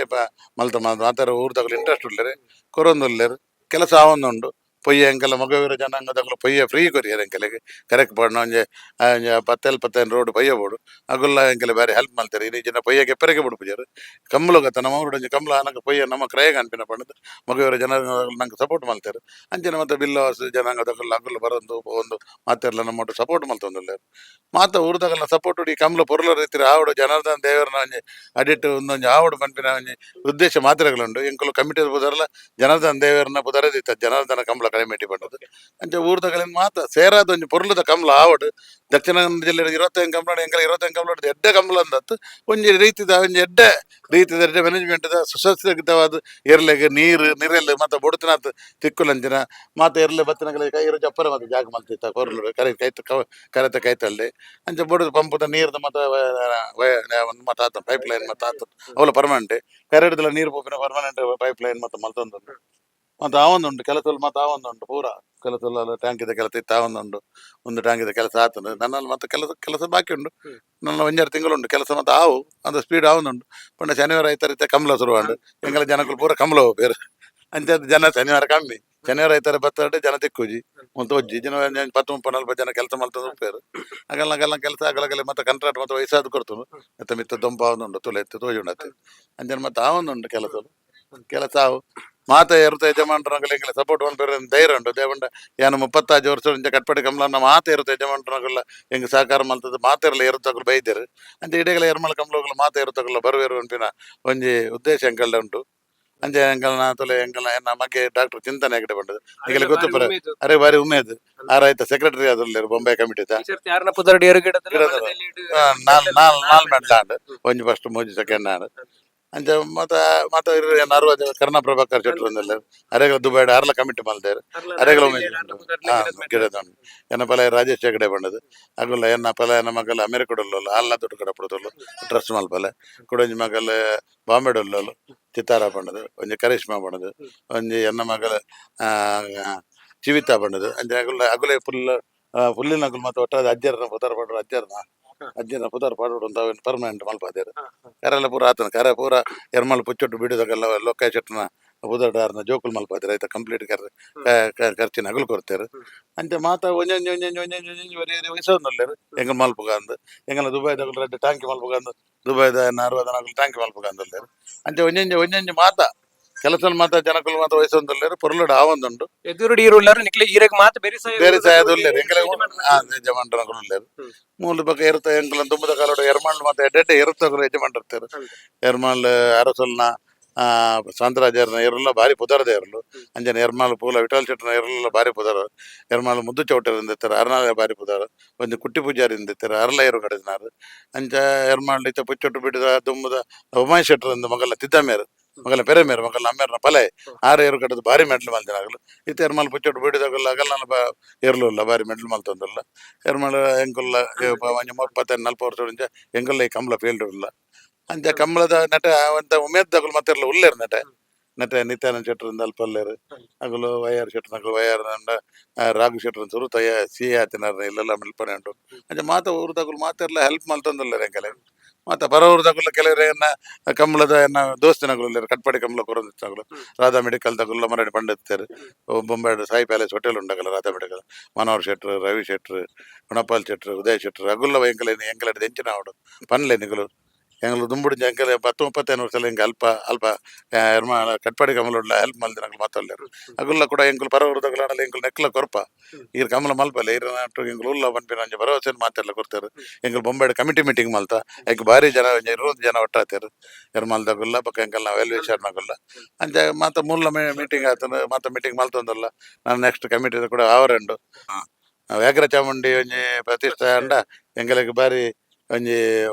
ಮಲ್ತ ಮಾತಾರ. ಊರ್ದಗಲ್ ಇಂಟ್ರೆಸ್ಟ್ ಉಲ್ಲೇರು, ಕೊರೊಂದು ಉಲ್ಲೇರು. ಕೆಲಸ ಆವೊಂದುಂಡು. ಪೊಯ್ಯ ಎಂಕಲ ಮೊಗವೀರ ಜನಾಂಗದಕುಲು ಪೊಯ್ಯ ಫ್ರೀ ಕೊರಿಯರ್ ಎಂಕಲೆಗ್. ಕರೆಕ್ಟ್ ಪಾಡ್ನ ಒಂಜಿ ಒಂಜಿ ಪತ್ತೆಲ್ ಪತ್ತೈನ್ ರೋಡ್ ಪೊಯ್ಯ ಬೋಡು. ಅಗುಲ್ಲ ಎಂಕಲೆ ಬಾರಿ ಹೆಲ್ಪ್ ಮಲ್ತೆರ್. ಇನಿ ಜನ ಪೊಯ್ಯ ಕೆಪ್ಪರೆಗೆ ಬುಡ್ಪುಜೆರ್. ಕಂಬ್ಲಗತ್ತ ನಮ್ಮ ಊರುಡು ಒಂಜಿ ಕಂಬ್ಲ ಆನಗ ಪೊಯ್ಯ ನಮ್ಮ ಕ್ರಯಗ್ ಅನ್ಪಿನ ಪಂಡುದು ಮೊಗವೀರ ಜನಾಂಗದಕುಲು ನಂಗೆ ಸಪೋರ್ಟ್ ಮಲ್ತೆರ್. ಅಂಚನೆ ಮತ್ತೆ ಬಿಲ್ಲವಾಸ್ ಜನಾಂಗದಕುಲು ಅಗುಲು ಬರೊಂದು ಪೋವೊಂದು ಮಾತೆರ್ಲ ನಮ್ಮ ಸಪೋರ್ಟ್ ಮಲ್ತೊಂದುಲ್ಲೆರ್. ಮಾತ ಊರುದಕಲ್ನ ಸಪೋರ್ಟ್ ಈ ಕಂಬ್ಲ ಪೊರ್ಲ ರೀತಿಡ್ ಆವಡ್, ಜನಾರ್ದನ ದೇವರ್ನ ಒಂಜಿ ಅಡಿಟ್ ಒಂದೊಂಜಿ ಆವಡ್ ಪನ್ಪಿನ ಒಂಜಿ ಉದ್ದೇಶ ಮಾತೆರೆಗ್ಲ ಉಂಡು. ಎಂಕುಲು ಕಮಿಟಿ ಪುದರ್ಲ ಜನಾರ್ದನ ದೇವರ್ನ ಪುದರೇ ದೀತ, ಜನಾರ್ದನ ಕಂಬ್ಲ ಕಮಿಟಿ ಪಂಡುದು. ಅಂಚ ಊರ್ದಕಲೆನ್ ಮಾತ ಸೇರಾದ ಒಂಜಿ ಪೊರ್ಲುದ ಕಂಬ್ಲ ಆವಡ್. ದಕ್ಷಿಣ ಕನ್ನಡ ಜಿಲ್ಲೆ 25 ಕಂಬ್ಲ, ಎಂಕಲ 25 ಕಂಬ್ಲ ಎಡ್ಡೆ ಕಂಬ್ಲ ಅಂದತ್ತು. ಒಂಜಿ ರೀತಿದ ಒಂಜಿ ಎಡ್ಡೆ ರೀತಿದ ಎಡ್ಡೆ ಮ್ಯಾನೇಜ್ಮೆಂಟ್ ಸುಸಜ್ಜಿತವಾದ ಎರ್ಲೆಗ್ ನೀರು ನಿರೆಲ್ ಮತ್ತೆ ಬೊಡುತಿನಾತ್ ತಿಕ್ಕುಲಂಚಿನ ಮಾತ ಎರ್ಲೆ ಬತ್ತಿನಗಲೆ ಕೈ ಇರು ಜಪ್ಪರೆ ಮತ್ತೆ ಜಾಗ ಮಲ್ತಿತ್ತ ಕೊರ್ಲು ಕರೆ ಕೈತ ಕರೆತ ಕೈತಲ್ಲಿ. ಅಂಚ ಬೊಡುದು ಪಂಪದ ನೀರ್ದ ಮತ್ತ ಮತ್ತ ಆತ ಪೈಪ್ ಲೈನ್ ಮತ್ತ ಆತ ಅವಲ ಪರ್ಮನೆಂಟ್. ಕರೆಡ್ದಲ ನೀರು ಪೋಪಿನ permanent pipe line ಮತ್ತೆ ಮಲ್ತೊಂದುಂಡು. ಮತ್ತೆ ಆವೊಂದುಂಟು ಕೆಲಸ, ಮತ್ತೆ ಆವೊಂದುಂಟು ಪೂರ ಕೆಲಸ. ಟ್ಯಾಂಕಿದ ಕೆಲಸ ಇತ್ತು, ಆವೊಂದುಂಡು. ಒಂದು ಟ್ಯಾಂಕಿದ ಕೆಲಸ ಆತಂದು. ನನ್ನಲ್ಲಿ ಮತ್ತೆ ಕೆಲಸ ಕೆಲಸ ಬಾಕಿ ಉಂಟು. ನನ್ನ ಒಂಜಾರು ತಿಂಗಳುಂಟು ಕೆಲಸ. ಮತ್ತೆ ಆವು ಅಂದ ಸ್ಪೀಡ್ ಆವೊಂದುಂಟು. ಪಂಡ ಶನಿವಾರ ಐತಾರ ಕಂಬಳ ಶುರುವಾಂಡು. ಎಂಕಲ ಜನಕುಲು ಪೂರ ಕಂಬಳ ಹೋಗ್ಬೇರು. ಅಂಚ ಜನ ಶನಿವಾರ ಕಮ್ಮಿ. ಶನಿವಾರ ಐತಾರ ಬತ್ತಾಡೆ ಜನ ತಿಕ್ಕುಜಿ ಮತ್ತು ಒಜ್ಜಿ ಜನ ಒಂಜಿ 10 30 40 ಜನ ಕೆಲಸ ಮಲ್ತೊಂದು ಉಪ್ಪೇರು. ಅಗಲ ಅಗಲ ಕೆಲಸ ಅಗಲಗಲೆ ಮತ್ತೆ ಕಂಟ್ರಾಕ್ಟ್ ಮತ್ತೆ ವಯಸ್ಸಾದ ಕೊಡ್ತುನು. ಮತ್ತೆ ಮಿತ್ತ ದೊಂಪ ಆವೊಂದುಂಡು ತುಲೆ ಎತ್ತು ತೋಜುಂಡತ್ತೆ. ಅಂಚನೆ ಮತ್ತೆ ಆವೊಂದುಂಡು ಕೆಲಸ. ಕೆಲಸ ಆವು. ಮಾತ ಎರುತ ಯಜಮಾನ್ರನಗಲ ಎಂಕಲೆ ಸಪೋರ್ಟ್ ಮಲ್ಪೆರೆ ಧೈರ್ಯ ಉಂಡು. ದೇವಂಡ ಯಾನ್ 35 ವರ್ಷ ಇಂಚ ಕಟ್ಪಡಿ ಕಂಬ್ಲನ್ನ ಮಾತ ಎರುತ ಯಜಮಾನ್ರನಗಲ ಎಂಕ್ ಸಹಕಾರ ಮಲ್ತದ್ದು. ಮಾತೆರ್ಲ ಎರುತಕುಲು ಬೈದೆರ್. ಅಂಚ ಇಡೆಗಲ ಎರ್ಮಲ ಕಂಬ್ಲಗುಲ ಮಾತ ಎರುತಕುಲ ಬರುವೆರು ಪನ್ಪಿನ ಒಂಜಿ ಉದ್ದೇಶ ಎಂಕಲ್ಡ ಉಂಟು. ಅಂಚ ಎಂಕಲ್ನ ತುಲೆ ಎಂಕಲ್ನ ಎನ್ನ ಮಗೆ ಡಾಕ್ಟರ್ ಚಿಂತನೆ ಹೆಗಡೆ ಪಂಡದು ನಿಗಲೆ ಗೊತ್ತು ಪರ. ಅರೆ ಬಾರಿ ಉಮೇದ್. ಆರ್ ಆಯ್ತ ಸೆಕ್ರೆಟರಿ ಆದುಲ್ಲೆರ್ ಬೊಂಬೆ ಕಮಿಟಿದ. ಯಾರನ್ನ ಪುದರ್ಡ್ ಎರುಗಿಡದಲ್ಲ. ಗಿಡದಲ್ಲ. ನಾಲ್ ನಾಲ್ ನಾಲ್ ಮೆಡ್ಲ್ ಆಂಡ್. ಒಂಜಿ ಫಸ್ಟ್, ಮೂಜಿ ಸೆಕೆಂಡ್ ಆಂಡ್. ಅಂಚ ಮತ್ತ ಮತ್ತ ಅರ್ವದ ಕರ್ಣ ಪ್ರಭಾಕರ್ ಶೆಟ್ರು ಒಂದೆಲ್ಲ ಅರೆಗಳ ದುಬೈಡ್ ಅರ್ಲ ಕಮಿಟಿ ಮಲ್ದೇರ್. ಅರೆಗಳ ಉಮೇದ್ ಉಂಟು. ಗಿಡದ ಉಂಟು. ಎನ್ನ ಪಲ ರಾಜೇಶ್ ಹೆಗಡೆ ಬಂಡದು ಅಗುಲ್ಲ. ಎನ್ನ ಪಲ ಎನ್ನ ಮಗಲ್ ಅಮೆರಿಕಡುಲ್ಲಲ್ಲ, ಅಲ್ಲ ದುಡ್ಡು ಕಡಪಡುತ್ತಲ್ಲ ಟ್ರಸ್ಟ್ ಮಲ್ಪಲೆ. ಕುಡೊಂಜಿ ಮಗಲ್ ಬಾಂಬೆಡ್ ಉಲ್ಲಲು, ಚಿತ್ತಾರ ಪಂಡದು. ಒಂಜಿ ಕರಿಷ್ಮಾ ಪಂಡದು. ಒಂಜಿ ಎನ್ನ ಮಗಲ್ ಚಿವಿತಾ ಪಂಡದು. ಅಂಚ ಅಗುಲ್ಲ ಅಗುಲೆ ಫುಲ್ ಫುಲ್ಲಿನ ಅಗುಲ್ ಮತ್ತೆ ಒಟ್ಟಾದ ಅಜ್ಜರ್ನ ಪುದರ್ ಪಡ್ರು. ಅಜ್ಜರ್ನ ಅಜ್ಜನ ಪುದರ್ ಪಾಡೋಡು ಅಂತ ಅವೇನು ಪರ್ಮನೆಂಟ್ ಮಲ್ಪಾದೇರು. ಕರೆಲ್ಲ ಪೂರ ಆತನ ಕರೆ ಪೂರ ಎರ್ಮಲ್ ಪುಚ್ಚೊಟ್ಟು ಬಿಡುದಕ್ಕೆಲ್ಲ ಲೊಕ್ಕ ಶೆಟ್ಟನ ಪುದರ್ಡಾರ್ನ ಜೋಕುಲ್ ಮಲ್ಪಾದೇರು. ಆಯ್ತಾ ಕಂಪ್ಲೀಟ್ ಕರ್ ಖರ್ಚಿನ ಅಗಲು ಕೊಡ್ತೇರು. ಅಂಚ ಮಾತ ಒಂಜೊಂಜಿ ಒಂಜೊಂಜಿ ಒಂಜೊಂಜಿ ಒಂಜೊಂಜಿ ಒರಿ ಒರಿ ವಯಸ್ಸೊಂದುಲ್ಲೆರ್ ಎಂಕಲ್ ಮಲ್ಪುಗಂದು. ಎಂಕಲ್ನ ದುಬೈದಗುಲು ರಡ್ಡ್ ಟಾಂಕಿ ಮಲ್ಪುಗಂದು, ದುಬೈದ ಅರವದ ಟಾಂಕಿ ಮಲ್ಪುಗಂದುಲ್ಲೆರ್. ಅಂಚ ಒಂಜೊಂಜಿ ಒಂಜೊಂಜಿ ಮಾತ ಕೆಲಸ ಮಾತ ಜನಕುಲು ಮಾತ ವಯಸ್ಸೊಂದುಲ್ಲೆರ್. ಪೊರ್ಲುಡು ಆವೊಂದುಂಡು. ಎದುರುಡು ಈರುಳ್ಳಾರು ನಿಕ್ಲೆ ಈರೆಗ್ ಮಾತ ಬೆರಿ ಸಹಾಯ. ಬೇರೆ ಸಹಾಯದ ಉಲ್ಲೆರ್ ಎಂಕಲೆ ಯಜಮಾನ್ರನಕುಲು ಉಲ್ಲೆರ್. ಮೂಲು ಬೊಕ ಎರುತ ಎಂಕುಲ ದುಂಬುದ ಕಾಲೋಡು ಎರ್ಮಾಳ್ ಮಾತ ಎಡ್ಡೆ ಎರುತ್ತಗುಲು ಯಜಮಾನ್ರು ಇರ್ತೆರ್. ಎರ್ಮಾಳ್ ಅರಸೊಲ್ನ ಸಾಂತರಾಜರ್ನ ಎರುಲ್ಲ ಬಾರಿ ಪುದರ್ದ ಎರುಲು. ಅಂಚನೆ ಎರ್ಮಾಲ್ ಪೂಲ ವಿಠಲ್ ಶೆಟ್ಟನ ಎರುಲ್ಲ ಬಾರಿ ಪುದರ್. ಎರ್ಮಾಲ್ ಮುದ್ದು ಚೌಟರಿಂದ ಇತ್ತೆರ್, ಅರ್ನಾಲ ಬಾರಿ ಪುದರ್. ಒಂಜಿ ಕುಟ್ಟಿ ಪೂಜಾರಿ ಇತ್ತೆರ್, ಅರ್ಲ ಎರು ಕಡೆದಿನಾರ್. ಅಂಚ ಎರ್ಮಾಳ್ ಇತ್ತ ಪುಚ್ಚೊಟ್ಟು ಬಿಡಿದ ದುಂಬುದ ಉಮಾಯ್ ಶೆಟ್ಟರಿಂದ ಮಗಲ ತಿದ್ದಮೇರು, ಮಗಲ ಪೆರೆಮೇರು, ಮಗಲ ಅಮ್ಮೇರ್ನ ಪಲೆ ಆರು ಏರು ಕಟ್ಟದ ಬಾರಿ ಮೆಡ್ಲ್ ಮಲ್ತಿನಾಗಲು. ಇತ್ತ ಎರ್ಮಾಲ್ ಪುಚ್ಚೊಟ್ಟು ಬಿಡಿದಾಗಲ್ಲ ಅಗಲ್ನ ಬ ಎರ್ಲುಲ್ಲ ಬಾರಿ ಮೆಡ್ಲ್ ಮಲ್ತೊಂದುಲ್ಲ. ಎರ್ಮಾಲ್ ಎಂಕುಲ್ಲ ಒಂಜಿ 35 40 ವರ್ಷ ಇಂಚ ಎಂಕುಲ್ಲ ಈ ಕಂಬ್ಲ ಫೀಲ್ಡ್ ಉಲ್ಲ. ಅಂಚ ಕಂಬಳದ ನಟ ಒಂತ ಉಮೇದ್ದಗುಲು ಮತ್ತೆರ್ಲ ಉಲ್ಲೇರ್. ನಟ ನಟ ನಿತ್ಯಾನಂದ ಶೆಟ್ಟರಿಂದ ಅಲ್ಪ ಉಲ್ಲೇರ್. ಅಗುಲು why are ಶೆಟ್ಟರ್ನಗುಲು, why are Raghu Shettar ಸುರು ತಯ್ಯ ಸಿ ಎ ಆತಿನಾರ್ ಇಲ್ಲೆಲ್ಲ ಮಿಲ್ಪನೆ ಉಂಟು. ಅಂಚ ಮಾತ ಊರುದಗುಲು ಮಾತೆರ್ಲ ಹೆಲ್ಪ್ ಮಲ್ತೊಂದುಲ್ಲೆರ್ ಎಂಕಲೆ. ಮಾತ ಪರ ಊರುದಗುಲು ಕೆಲವರು ಎನ್ನ ಕಂಬಳದ ಎನ್ನ ದೋಸ್ತಿನಗುಲು ಉಲ್ಲೇರ್. ಕಟ್ಪಾಡಿ ಕಂಬಳ ಕೊರೊಂದಿತ್ತಗುಲು ರಾಧಾ ಮೆಡಿಕಲ್ ದಗುಲ್ಲ ಮರಡಿ ಪಂಡಿತ್ತೇರು. ಬೊಂಬೆ ಸಾಯಿ ಪ್ಯಾಲೇಸ್ ಹೋಟೆಲ್ ಉಂಡಗಲ್ಲ ರಾಧಾ ಮೆಡಿಕಲ್. ಮನೋಹರ್ ಶೆಟ್ರು, ರವಿ ಶೆಟ್ರು, ಗುಣಪಾಲ್ ಶೆಟ್ರು, ಉದಯ್ ಶೆಟ್ರು ಅಗುಲ್ಲ ಎಂಕಲೆ ಎಂಕಲೆ ಎಂಚಿನ ಆವಡು ಪನ್ಲೆ ನಿಗುಲು. ಎಂಗ್ಲು ದುಂಬುಡು ಎಂಕಲೆ 10-35 ವರ್ಷ ಎಂಕ್ ಅಲ್ಪ ಅಲ್ಪ ಎರ್ಮಾಳ ಕಟ್ಪಾಡಿ ಕಮಲುಡ್ಲ ಹೆಲ್ಪ್ ಮಲ್ದಿನ ಅಕುಲು ಮಾತಲ್ಲೇರು. ಅಗುಲ್ಲ ಕೂಡ ಎಂಕುಲು ಪರ ಊರುದಕುಲು ಎಂಕುಲು ನೆಕ್ಲ ಕೊರ್ಪ ಈರ್ ಕಮಲ ಮಲ್ಪಲೆ ಈರ್ ನಟ್ಟು ಎಂಕುಲು ಉಲ್ಲ ಪನ್ಪಿನ ಒಂಜಿ ಭರವಸೆನ್ ಮಾತೆರ್ಲ ಕೊರ್ತೆರ್. ಎಂಕುಲು ಬೊಂಬೆಡ್ ಕಮಿಟಿ ಮೀಟಿಂಗ್ ಮಲ್ತ, ಐಕ್ ಬಾರಿ ಜನ, ಒಂಜಿ 20 ಜನ ಒಟ್ಟಾತೆರ್ ಎರ್ಮಾಲ್ದಗುಲ್ಲ ಬೊಕ್ಕ ಎಂಕಲ್ನ ವೆಲ್ ವಿಷರ್ನಗುಲ್ಲ. ಅಂಚ ಮಾತ ಮೂಲ ಮೀಟಿಂಗ್ ಆತಂದ್, ಮಾತ ಮೀಟಿಂಗ್ ಮಲ್ತೊಂದುಲ್ಲ. ನಾನು ನೆಕ್ಸ್ಟ್ ಕಮಿಟಿ ಕೂಡ ಆವರೆಂಡು. ವ್ಯಾಘ್ರ ಚಾಮುಂಡಿ ಒಂಜಿ ಪ್ರತಿಷ್ಠೆ ಅಂಡ ಎಂಕಲೆಗ್ ಬಾರಿ ಒಂಜಿ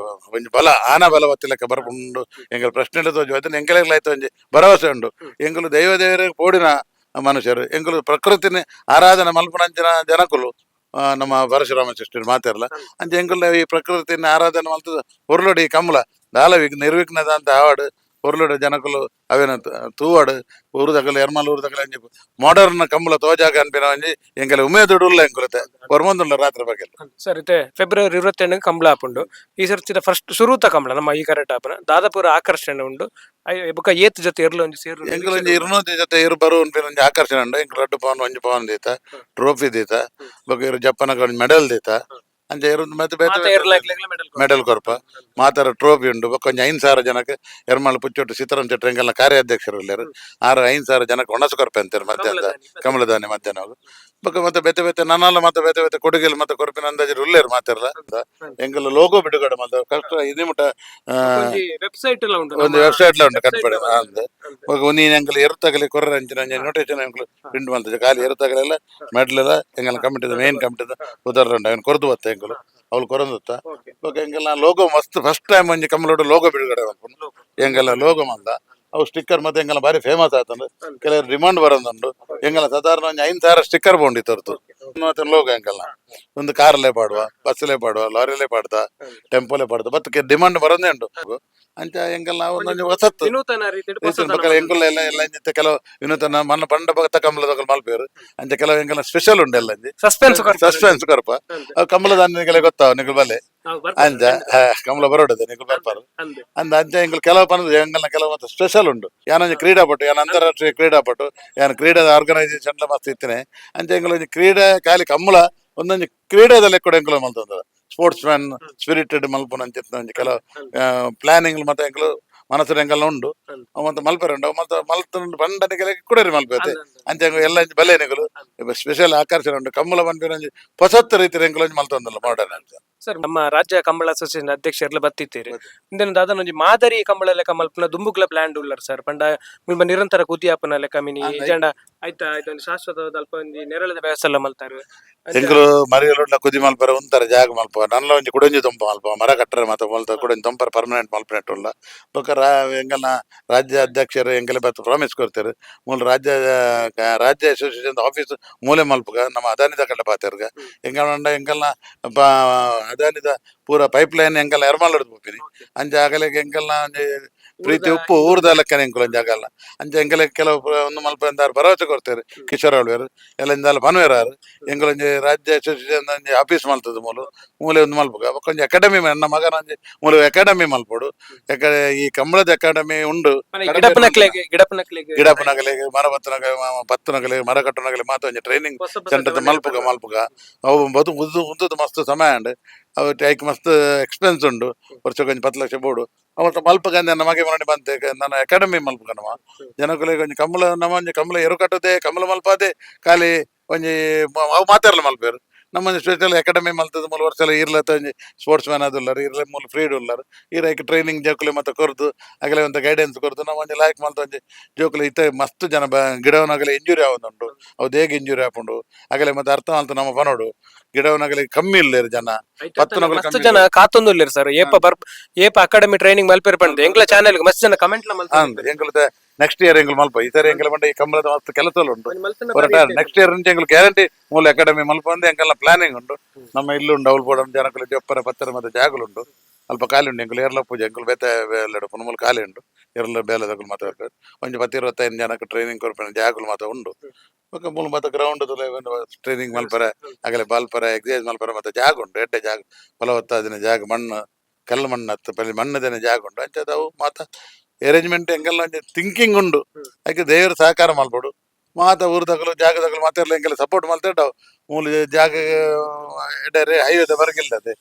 ಒಂಜಿ ಬಲ ಆನ ಬಲ ಬತ್ತಿಲೆಕ್ಕ ಬರ್ಪುಂಡು. ಎಂಕಲ್ ಪ್ರಶ್ನೆ ತೋಜು ಅದನ್ನ ಎಂಕಲೆಗ್ಲ ಆಯ್ತು ಒಂಜಿ ಭರವಸೆ ಉಂಡು. ಎಂಕುಲು ದೈವ ದೇವರಿಗೆ ಪೋಡಿನ ಮನುಷ್ಯರು, ಎಂಕುಲು ಪ್ರಕೃತಿನ ಆರಾಧನೆ ಮಲ್ಪುನಂಚಿನ ಜನಕುಲು. ನಮ್ಮ ಪರಶುರಾಮ ಸೃಷ್ಟಿ ಮಾತೆರ್ಲ ಅಂಚ ಎಂಕುಲು ಈ ಪ್ರಕೃತಿನ ಆರಾಧನೆ ಮಲ್ತದ ಹೊರ್ಲುಡು. ಈ ಕಮಲ ದಾಲ ವಿಘ್ನ ನಿರ್ವಿಘ್ನದ ಅಂತ ಆವಡ್, ಹೊರ್ಲುಡು ಜನಕುಲು ಅವೇನ ತೂವಡ್. ಊರುದಕಲು ಎರ್ಮಲ್ ಊರುದಕಲು ಒಂಜಿ ಮಾಡರ್ನ್ ಕಂಬಳ ತೋಜಾಗ ಅನ್ಪಿನ ಒಂಜಿ ಎಂಕಲೆ ಉಮೇದುಡು ಉಲ್ಲ. ಎಂಕುಲತೆ ಹೊರ್ಮೊಂದುಲ್ಲ ರಾತ್ರಿ ಬಗ್ಗೆ. ಸರ್, ಇತ್ತೆ ಫೆಬ್ರವರಿ 28 ಕಂಬಳ ಆಪುಂಡು. ಈ ಸರ್ತಿದ ಫಸ್ಟ್ ಸುರೂತ ಕಂಬಳ ನಮ್ಮ ಈ ಕರೆಕ್ಟ್ ಆಪುನ ದಾದಾಪುರ ಆಕರ್ಷಣೆ ಉಂಡು. ಬೊಕ್ಕ ಏತ್ ಜೊತೆ ಎರ್ಲು ಒಂಜಿ ಸೇರು? ಎಂಕುಲು ಒಂಜಿ 200 ಜೊತೆ ಇರು ಬರು ಅನ್ಪಿನ ಒಂಜಿ ಆಕರ್ಷಣೆ ಉಂಡು. ಎಂಕುಲು 2 ಪವನ್ 1 ಪವನ್ ದೀತ, ಟ್ರೋಫಿ ದೀತ, ಬೊಕ್ಕ ಇರು ಜಪ್ಪನಗ ಒಂಜಿ ಮೆಡಲ್ ದೀತ. ಅಂಚ ಇರು ಮತ್ತೆ ಮಾತ ಬೇತೆ ಎರ್ಲಾಗ್ಲೆಗ್ಲ ಮೆಡಲ್? ಮೆಡಲ್ ಕೊರ್ಪ, ಮಾತರ ಟ್ರೋಫಿ ಉಂಡು. ಬೊಕ್ಕ ಒಂಜಿ 5,000 ಜನಕ್ಕೆ ಎರ್ಮಾಳು ಪುಚ್ಚೊಟ್ಟು ಸೀತಾರಾಮ್ ಶೆಟ್ಟಿ ಎಂಕಲ್ನ ಕಾರ್ಯಾಧ್ಯಕ್ಷರು ಉಲ್ಲೆರ್, ಆರು 5,000 ಜನಕ್ಕೆ ಒಣಸು ಕೊರ್ಪೆ ಅಂತಾರೆ ಮಧ್ಯಾಹ್ನದ ಕಮಲದಾನಿ ಮಧ್ಯಾಹ್ನ. ಬೊಕ್ಕ ಮತ್ತೆ ಬೇತೆ ಬೇತೆ ನನ್ನಲ್ಲ ಮತ್ತೆ ಬೇತೆ ಬೇತೆ ಕೊಡುಗೆಲ್ ಮತ್ತೆ ಕೊರ್ಪಿನ ಅಂದಾಜು ಉಲ್ಲೇರು ಮಾತೆರ್ಲ. ಎಂಕಲ್ ಲೋಗೋ ಬಿಡುಗಡೆ ಮಲ್ತ ಕಷ್ಟ ಇದು ಮುಟ. ಒಂಜಿ ವೆಬ್ಸೈಟ್ ಎಲ್ಲ ಉಂಟು? ಒಂದು ವೆಬ್ಸೈಟ್ ಲ ಉಂಟು ಕಟ್ಪಡೆ ಅಂದ್. ಬೊಕ್ಕ ಒಂಜಿ ಎಂಕಲ್ ಎರುತಗಲಿ ಕೊರ್ರ ಅಂಚಿನ ಒಂಜಿ ನೋಟೇಶನ್ ಎಂಕಲು ಪ್ರಿಂಟ್ ಮಲ್ತದೆ. ಖಾಲಿ ಎರುತಗಲೆಲ್ಲ ಮೆಡಲ್ ಎಲ್ಲ ಎಂಕಲ್ನ ಕಮಿಟಿದ ಮೇನ್ ಕಮಿಟಿದ ಉದಾಹರಣೆ ಉಂಟು, ಅವನು ಕೊರ್ದು ಬತ್ತ ಎಂಕಲು ಅವ್ಲು ಕೊರೊಂದುತ್ತ. ಬೊಕ್ಕ ಎಂಕಲ್ನ ಲೋಗೋ ಮಸ್ತ್ ಫಸ್ಟ್ ಟೈಮ್ ಒಂಜಿ ಕಮಲೋಡು ಲೋಗೋ ಬಿಡುಗಡೆ ಮಲ್ಪುನು. ಎಂಕಲ್ನ ಲೋಗೋ ಮಲ್ದ ಅವು ಸ್ಟಿಕ್ಕರ್ ಮತ್ತೆ ಎಂಕಲ್ನ ಬಾರಿ ಫೇಮಸ್ ಆತಂಡು. ಕೆಲವರು ಡಿಮಾಂಡ್ ಬರೋದುಂಡು. ಎಂಕಲ್ನ ಸಾಧಾರಣ ಒಂಜಿ 5,000 ಸ್ಟಿಕ್ಕರ್ ಬೋಂಡಿ ತರ್ತು ಮತ್ತೆ ಲೋಗೋ ಎಂಕಲ್ನ. ಒಂದು ಕಾರಲ್ಲೇ ಪಾಡುವ, ಬಸ್ಸಲ್ಲೇ ಪಾಡುವ, ಲಾರಿಲೇ ಪಾಡ್ತಾ, ಟೆಂಪೋಲೇ ಪಾಡ್ತಾ, ಬತ್ ಡಿಮಾಂಡ್ ಬರೋದೇ ಉಂಟು. ಅಂಚ ಎಂಕಲ್ನ ಒಂದೊಂದು ಹೊಸತ್ತು ವಿನೂತನ ರೀತಿಡ್. ಬೊಕ್ಕ ಎಂಕುಲ ಎಲ್ಲ ಎಲ್ಲ ಇಂಚಿತ್ತ ಕೆಲವು ವಿನೂತನ ಮನ್ನ ಪಂಡ ಭಕ್ತ ಕಮಲದ ಮಲ್ಪೇರು. ಅಂಚ ಕೆಲವು ಎಂಕಲ್ನ ಸ್ಪೆಷಲ್ ಉಂಟು ಎಲ್ಲ ಅಂಜಿ. ಸಸ್ಪೆನ್ಸ್. ಸಸ್ಪೆನ್ಸ್ ಕೊರ್ಪ. ಅವು ಕಮಲದ ನಿಗಲೆ ಗೊತ್ತಾವ ನಿಕಲ್ ಬಲ್ಲೆ. ಅಂಚ ಕಮಲ ಬರೋಡದೆ ನಿಕಲ್ ಬರ್ಪಾರು ಅಂದ. ಅಂಚ ಎಂಕುಲು ಕೆಲವು ಪನದು ಎಂಕಲ್ನ ಕೆಲವು ಮತ್ತೆ ಸ್ಪೆಷಲ್ ಉಂಟು. ಯಾನೊಂಜಿ ಕ್ರೀಡಾಪಟು, ಯಾನ್ ಅಂತಾರಾಷ್ಟ್ರೀಯ ಕ್ರೀಡಾಪಟು, ಯಾನ್ ಕ್ರೀಡಾದ ಆರ್ಗನೈಸೇಷನ್ ಮಸ್ತ್ ಇತ್ತೇನೆ. ಅಂಚ ಎಂಕುಲು ಒಂಜಿ ಕ್ರೀಡೆ ಖಾಲಿ ಕಮ್ಮಲ ಒಂದೊಂಜಿ ಕ್ರೀಡೆದ ಲೆಕ್ಕಡ ಎಂಕುಲು ಮಲ್ತೊಂದು sports man spirited ಮಲ್ಪುನ ಅಂಚಿತ್ತಿನ ಒಂಜಿ ಕೆಲವು ಪ್ಲಾನಿಂಗ್ ಮತ್ತೆ ಎಂಕುಲು ಮನಸ್ಸು ಎಂಕಲ್ನ ಉಂಡು. ಅವು ಮತ್ತೆ ಮಲ್ಪೆರೆ ಉಂಡು. ಅವು ಮತ್ತೆ ಮಲ್ತುಂಡು ಪಂಡ ಕೆಲವು ಕೂಡ ಮಲ್ಪೆತೆ. ಅಂಚ ಎಂಕುಲು ಎಲ್ಲ ಒಂಜಿ ಬಲ್ಲೆ ನಿಕುಲು ಸ್ಪೆಷಲ್ ಆಕರ್ಷಣೆ ಉಂಟು. ಕಮ್ಮಲ ಪನ್ಪಿನ ಒಂಜಿ ಹೊಸತ್ತು ರೀತಿ ಎಂಕುಲು ಒಂಜಿ ಮಲ್ತೊಂದುಲ್ಲ ಮಾಡರ್ನ್ ಅಂತ. ಸರ್, ನಮ್ಮ ರಾಜ್ಯ ಕಂಬಳ ಅಸೋಸಿಯೇಷನ್ ಅಧ್ಯಕ್ಷರ್ಲ ಬತ್ತಿತ್ತೀರಿ. ಇಂದೆನ ದಾದನ ಒಂಜಿ ಮಾದರಿ ಕಂಬಳ ಲೆಕ್ಕ ಮಲ್ಪುನ ದುಂಬುಗ್ಲ ಪ್ಲಾನ್ ಉಲ್ಲರ್ ಸರ್? ಪಂಡ ಮುಲ್ಪ ನಿರಂತರ ಕುದಿಯಾಪನ ಲೆಕ್ಕ ಮಿನಿ ಇಜಂಡ ಆಯ್ತಾ ಇದೊಂದು ಶಾಶ್ವತವಾದ ಅಲ್ಪ ಒಂಜಿ ನೆರಳದ ವ್ಯವಸ್ಥೆ ಎಲ್ಲ ಮಲ್ತಾರೆ. ಎಂಕುಲು ಮರಿಯಲುಡ್ಲ ಕುದಿ ಮಲ್ಪರೆ ಉಂತಾರೆ ಜಾಗ ಮಲ್ಪ ನಲ್ಲ ಒಂಜಿ ಕುಡೊಂಜಿ ದೊಂಪ ಮಲ್ಪ ಮರ ಕಟ್ಟರೆ ಮಾತ ಮಲ್ತ ಕುಡೊಂಜಿ ದೊಂಪರ ಪರ್ಮನೆಂಟ್ ಮಲ್ಪನೆಟ್ ಉಲ್ಲ. ಬೊಕ್ಕ ಎಂಕಲ್ನ ರಾಜ್ಯ ಅಧ್ಯಕ್ಷರು ಎಂಕಲೆ ಬತ್ತು ಪ್ರಾಮಿಸ್ ಕೊರ್ತೆರ್. ಮೂಲ ರಾಜ್ಯ ರಾಜ್ಯ ಅಸೋಸಿಯೇಷನ್ ಆಫೀಸ್ ಮೂಲೆ ಮಲ್ಪುಗ ನಮ್ಮ ಅದಾನಿದ ಕಡೆ ಪಾತೆರ್ಗ. ಎಂಕಲ್ನ ಎಂಕಲ್ನ ಅದಾನಿದ ಪೂರ ಪೈಪ್ ಲೈನ್ ಎಂಕಲ್ನ ಎರ್ಮಾಲ್ ಪೋಪಿನಿ. ಅಂಚ ಆಗಲೆಗ್ ಎಂಕಲ್ನ ಒಂಜಿ ಪ್ರೀತಿ ಉಪ್ಪು ಊರ್ದ ಲೆಕ್ಕನೆ ಎಂಕುಲು ಒಂಜಿ ಆಗಲ್ಲ. ಅಂಚ ಎಂಕಲೆ ಕೆಲವು ಒಂದು ಮಲ್ಪ ಎಂದಾರು ಭರವಸೆ ಕೊರ್ತೆರ್ ಕಿಶೋರ್ ಆಳ್ವೆರ್ ಎಲ್ಲ ಇಂದಾಲ ಪನ್ವೇರಾರು. ಎಂಕುಲು ಒಂಜಿ ರಾಜ್ಯ ಅಸೋಸಿಯೇಷನ್ ಒಂಜಿ ಆಫೀಸ್ ಮಲ್ತದ ಮೂಲು ಮೂಲೆ ಒಂದು ಮಲ್ಪುಗ. ಬೊಕ್ಕ ಒಂಜಿ ಅಕಾಡೆಮಿ, ನನ್ನ ಮಗನ ಒಂಜಿ ಮೂಲೆ ಅಕಾಡೆಮಿ ಮಲ್ಪೊಡು. ಯಾಕಂದ್ರೆ ಈ ಕಂಬಳದ ಅಕಾಡೆಮಿ ಉಂಡು. ಗಿಡಪನಕ್ಲೆಗ್ ಗಿಡಪನಕ್ಲೆಗ್. ಗಿಡಪನಗಲಿಗೆ, ಮರ ಬತ್ತನಗ ಪತ್ತನಗಲಿಗೆ, ಮರ ಕಟ್ಟುನಗಲಿ ಮಾತ ಒಂಜಿ ಟ್ರೈನಿಂಗ್ ಹೊಸ ಹೊಸ ಸೆಂಟರ್ ಮಲ್ಪುಗ ಮಲ್ಪುಗ. ಅವು ಬದು ಉದ್ದು ಉದ್ದದ ಮಸ್ತ್ ಸಮಯ ಉಂಡು. ಅವು ಐಕ್ ಮಸ್ತ್ ಎಕ್ಸ್ಪೆನ್ಸ್ ಉಂಡು. ವರ್ಷಕ್ಕೆ ಒಂಜಿ 10 ಲಕ್ಷ ಬೋಡು. ಅವತ್ತು ಮಲ್ಪುಗ ಅಂದೆ ನನ್ನ ಮಗೆ ಮರಣಿ ಬಂತೆ ನನ್ನ ಅಕಾಡೆಮಿ ಮಲ್ಪುಗ. ನಮ್ಮ ಜನಕುಲೆಗ್ ಒಂಜಿ ಕಂಬಳ, ನಮ್ಮ ಒಂಜಿ ಕಂಬಳ ಎರು ಕಟ್ಟದೆ ಕಂಬಳ ಮಲ್ಪಾದೆ ಖಾಲಿ ಒಂಜಿ ಅವು ಮಾತಾಡಲ ಮಲ್ಪೇರು. ನಮ್ಮ ಒಂಜಿ ಸ್ಪೆಷಲ್ ಅಕಾಡೆಮಿ ಮಲ್ತದ ಮೂಲ ವರ್ಷ ಎಲ್ಲ ಇರ್ಲತ್ತ ಒಂಜಿ ಸ್ಪೋರ್ಟ್ಸ್ ಮ್ಯಾನ್ ಆದುಲ್ಲಾರ ಇರ್ಲೆ ಮೂಲ ಫ್ರೀಡ್ ಉಲ್ಲಾರ ಈರ್ ಐಕ್ ಟ್ರೈನಿಂಗ್ ಜೋಕುಲೆ ಮತ್ತೆ ಕೊರ್ದು ಅಗಲೆ ಒಂತ ಗೈಡೆನ್ಸ್ ಕೊರ್ದು ನಮ್ಮ ಒಂಜಿ ಲಾಯ್ಕ್ ಮಲ್ತ ಒಂಜಿ ಜೋಕುಲೆ. ಇತ್ತ ಮಸ್ತ್ ಜನ ಗಿಡವನಗಲೆ ಇಂಜುರಿ ಆವೊಂದುಂಡು. ಅವು ದೇಗ ಇಂಜುರಿ ಆಪುಂಡು. ಅಗಲೆ ಮತ್ತೆ ಅರ್ಥ ಮಲ್ತ ನಮ್ಮ ಪನೋಡು ಗಿಡವನಗಲೆ ಕಮ್ಮಿ ಇಲ್ಲೇರು ಜನ ಪತ್ತುನಗಲು ಮಸ್ತ್ ಕಮ್ಮಿ. ಜನ ಕಾತೊಂದುಲ್ಲೆರ್ ಸರ್, ಏಪ ಬರ್ ಏಪ ಅಕಾಡೆಮಿ ಟ್ರೈನಿಂಗ್ ಮಲ್ಪೆರ್ ಪಂದ್. ಎಂಕ್ಲ ಚಾನೆಲ್ ಮಸ್ತ್ ಜನ ಕಮೆಂಟ್ ಲ ಮಲ್ತ. ಅಂದ್ ಎಂಕುಲು ನೆಕ್ಸ್ಟ್ ಇಯರ್ ಎಂಕುಲು ಮಲ್ಪ. ಈ ಸರಿ ಎಂಕುಲು ಪಂಡ ಈ ಕಂಬಳದ ಮಸ್ತ್ ಕೆಲಸಲು ಉಂಟು. ನೆಕ್ಸ್ಟ್ ಇಯರ್ నుంచి ಎಂಕುಲು ಗ್ಯಾರಂಟಿ ಮೂಲ ಅಕಾಡೆಮಿ ಮಲ್ಪ ಅಂದ್ ಎಂಕಲ್ನ ಪ್ಲಾನಿಂಗ್ ಉಂಟು. ನಮ್ಮ ಇಲ್ಲು ಉಂಡು, ಅವ್ಲು ಬೋಡ ಜನಕುಲು ಜೊಪ್ಪರ ಪತ್ತರ ಮತ್ತೆ ಜಾಗಲು ಉಂಟು. ಅಲ್ಪ ಖಾಲಿ ಉಂಟು. ಎಂಕುಲು ಏರ್ಲ ಪೂಜೆ ಎಂಕುಲು ಬೇತೆ ಬೇಲೆಡು ಮೂಲ ಖಾಲಿ ಉಂಟು. ಏರ್ಲ ಬೇಲೆದಕುಲು ಮಾತ ಒಂಜಿ 10-25 ಜನಕ್ಕೆ ಟ್ರೈನಿಂಗ್ ಕೊರ್ಪಿನ ಜಾಗಲು ಮಾತ ಉಂಡು. ಬೊಕ್ಕ ಮೂಲ ಮಾತ ಗ್ರೌಂಡ್ ಟ್ರೈನಿಂಗ್ ಮಲ್ಪರೆ ಆಗಲೆ ಬಾಲ್ಪರೆ ಎಕ್ಸರ್ಸೈಸ್ ಮಲ್ಪರೆ ಮತ್ತೆ ಜಾಗ ಉಂಟು. ಎಡ್ಡೆ ಜಾಗ, ಫಲವತ್ತಾದಿನ ಜಾಗ, ಮಣ್ಣು ಕಲ್ಲು ಮಣ್ಣು ಹತ್ತು ಪಲ್ಲಿ ಮಣ್ಣುದಿನ ಜಾಗ ಉಂಟು. ಅಂಚದ ಅವು ಮಾತ ಅರೇಂಜ್ಮೆಂಟ್ ಎಂಕಲ್ನ ಒಂಜಿ ಥಿಂಕಿಂಗ್ ಉಂಡು. ಐಕ್ ದೇವರು ಸಹಕಾರ ಮಲ್ಪೊಡು. ಮಾತ ಊರುದಕಲು ಜಾಗದಕಲು ಮಾತೆರ್ಲ ಎಂಕಲೆ ಸಪೋರ್ಟ್ ಮಲ್ತೇಟವು ಮೂಲು ಜಾಗ ಎಡ್ಡೆ ಹೈವೇದ ಬರಗಿಲ್ಲದೆ.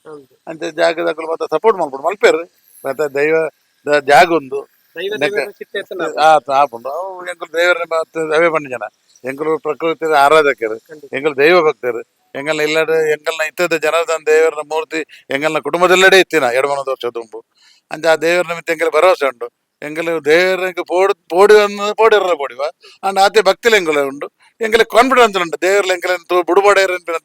ಅಂಚ ಜಾಗದಕಲು ಮಾತ ಸಪೋರ್ಟ್ ಮಲ್ಪೊಡು, ಮಲ್ಪೇರು. ಮತ್ತೆ ದೈವದ ಜಾಗ ಉಂದು. ದೈವ ದೇವರ ಚಿತ್ತ ಇತ್ತಲ್ಲ. ಆತ ಆಪುಂಡು. ಅವು ಎಂಕುಲು ದೇವರ ಮತ್ತೆ ಅವೇ ಪಂಡ ಜನ. ಎಂಕುಲು ಪ್ರಕೃತಿಯ ಆರಾಧಕರು, ಎಂಕುಲು ದೈವ ಭಕ್ತರು. ಎಂಗಲ್ನ ಇಲ್ಲಡೆ ಎಂಕಲ್ನ ಇತ್ತದ ಜನಾರ್ದನ ದೇವರ ಮೂರ್ತಿ ಎಂಗಲ್ನ ಕುಟುಂಬದಲ್ಲೆಡೆ ಇತ್ತಿನ 2-3 ವರ್ಷ ದುಂಬು. ಅಂಚ ಆ ದೇವರ ನಿಮಿತ್ತ ಎಂಕಲ್ ಭರವಸೆ ಉಂಡು. ಎಂಕಲು ದೇವರಿಗೆ ಪೋಡು ಪೋಡಿ ಪೋಡಿರಲ್ಲ ಪೋಡಿವ ಅಂಡ್ ಆತೆ ಭಕ್ತಿಲ ಎಂಕುಲೆ ಉಂಡು. ಎಂಕಲೆ ಕಾನ್ಫಿಡೆನ್ಸ್ ಉಂಡು. ದೇವರ್ಲ ಎಂಕಲೆ ಬುಡುಬಡ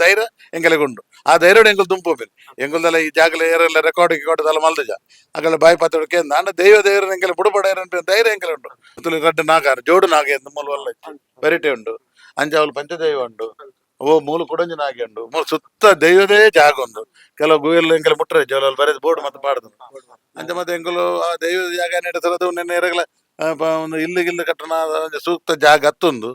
ಧೈರ್ಯ ಎಂಕಲೆಗ್ ಉಂಡು. ಆ ಧೈರ್ಯ ಎಂಕುಲು ದುಂಪು ಹೋಪಿನ್. ಎಂಕುಲ್ದೆಲ್ಲ ಈ ಜಾಗಲ ಏರೆಲ್ಲ ರೆಕಾರ್ಡ್ ಗಿಕಾರ್ಡ್ ದಲ್ಲ ಮಲ್ದಜ ಅಗಲ ಬಾಯಿ ಪಾತ್ರೆ ಅಂಡ ದೈವ ದೇವರ ಎಂಕಲೆ ಬುಡುಬಡ ಧೈರ್ಯ ಎಂಕಲೆ ಉಂಡು. ತುಳು ರಡ್ಡ್ ನಾಗಾರ ಜೋಡು ನಾಗ ಎಂದು ಮೂಲು ವಲ್ಲ ವೆರೈಟಿ ಉಂಡು. ಅಂಚಾವಲ್ ಪಂಚದೈವ ಉಂಡು. ಓ ಮೂಲು ಕೊಡಂಜಿ ನಾಗೆ ಉಂಡು. ಮೂಲು ಸುತ್ತ ದೈವದೇ ಜಾಗ ಉಂಡು. ಕೆಲವು ಗುವೆಲ್ ಎಂಕಲೆ ಮುಟ್ರೆ ಜೋಲಲ್ಲಿ ಬರೆದು ಬೋರ್ಡ್ ಮತ್ತೆ ಪಾಡ್ದು. ಅಂಚ ಮತ್ತೆ ಎಂಕುಲು ಆ ದೈವದ ಜಾಗ ನೆಡಸರದು ನಿನ್ನೆ ಎರಗಲ ಒಂದು ಇಲ್ಲು ಗಿಲ್ಲು ಕಟ್ಟಣ ಒಂಜಿ ಸೂಕ್ತ ಜಾಗ ಅತ್ತುಂದು.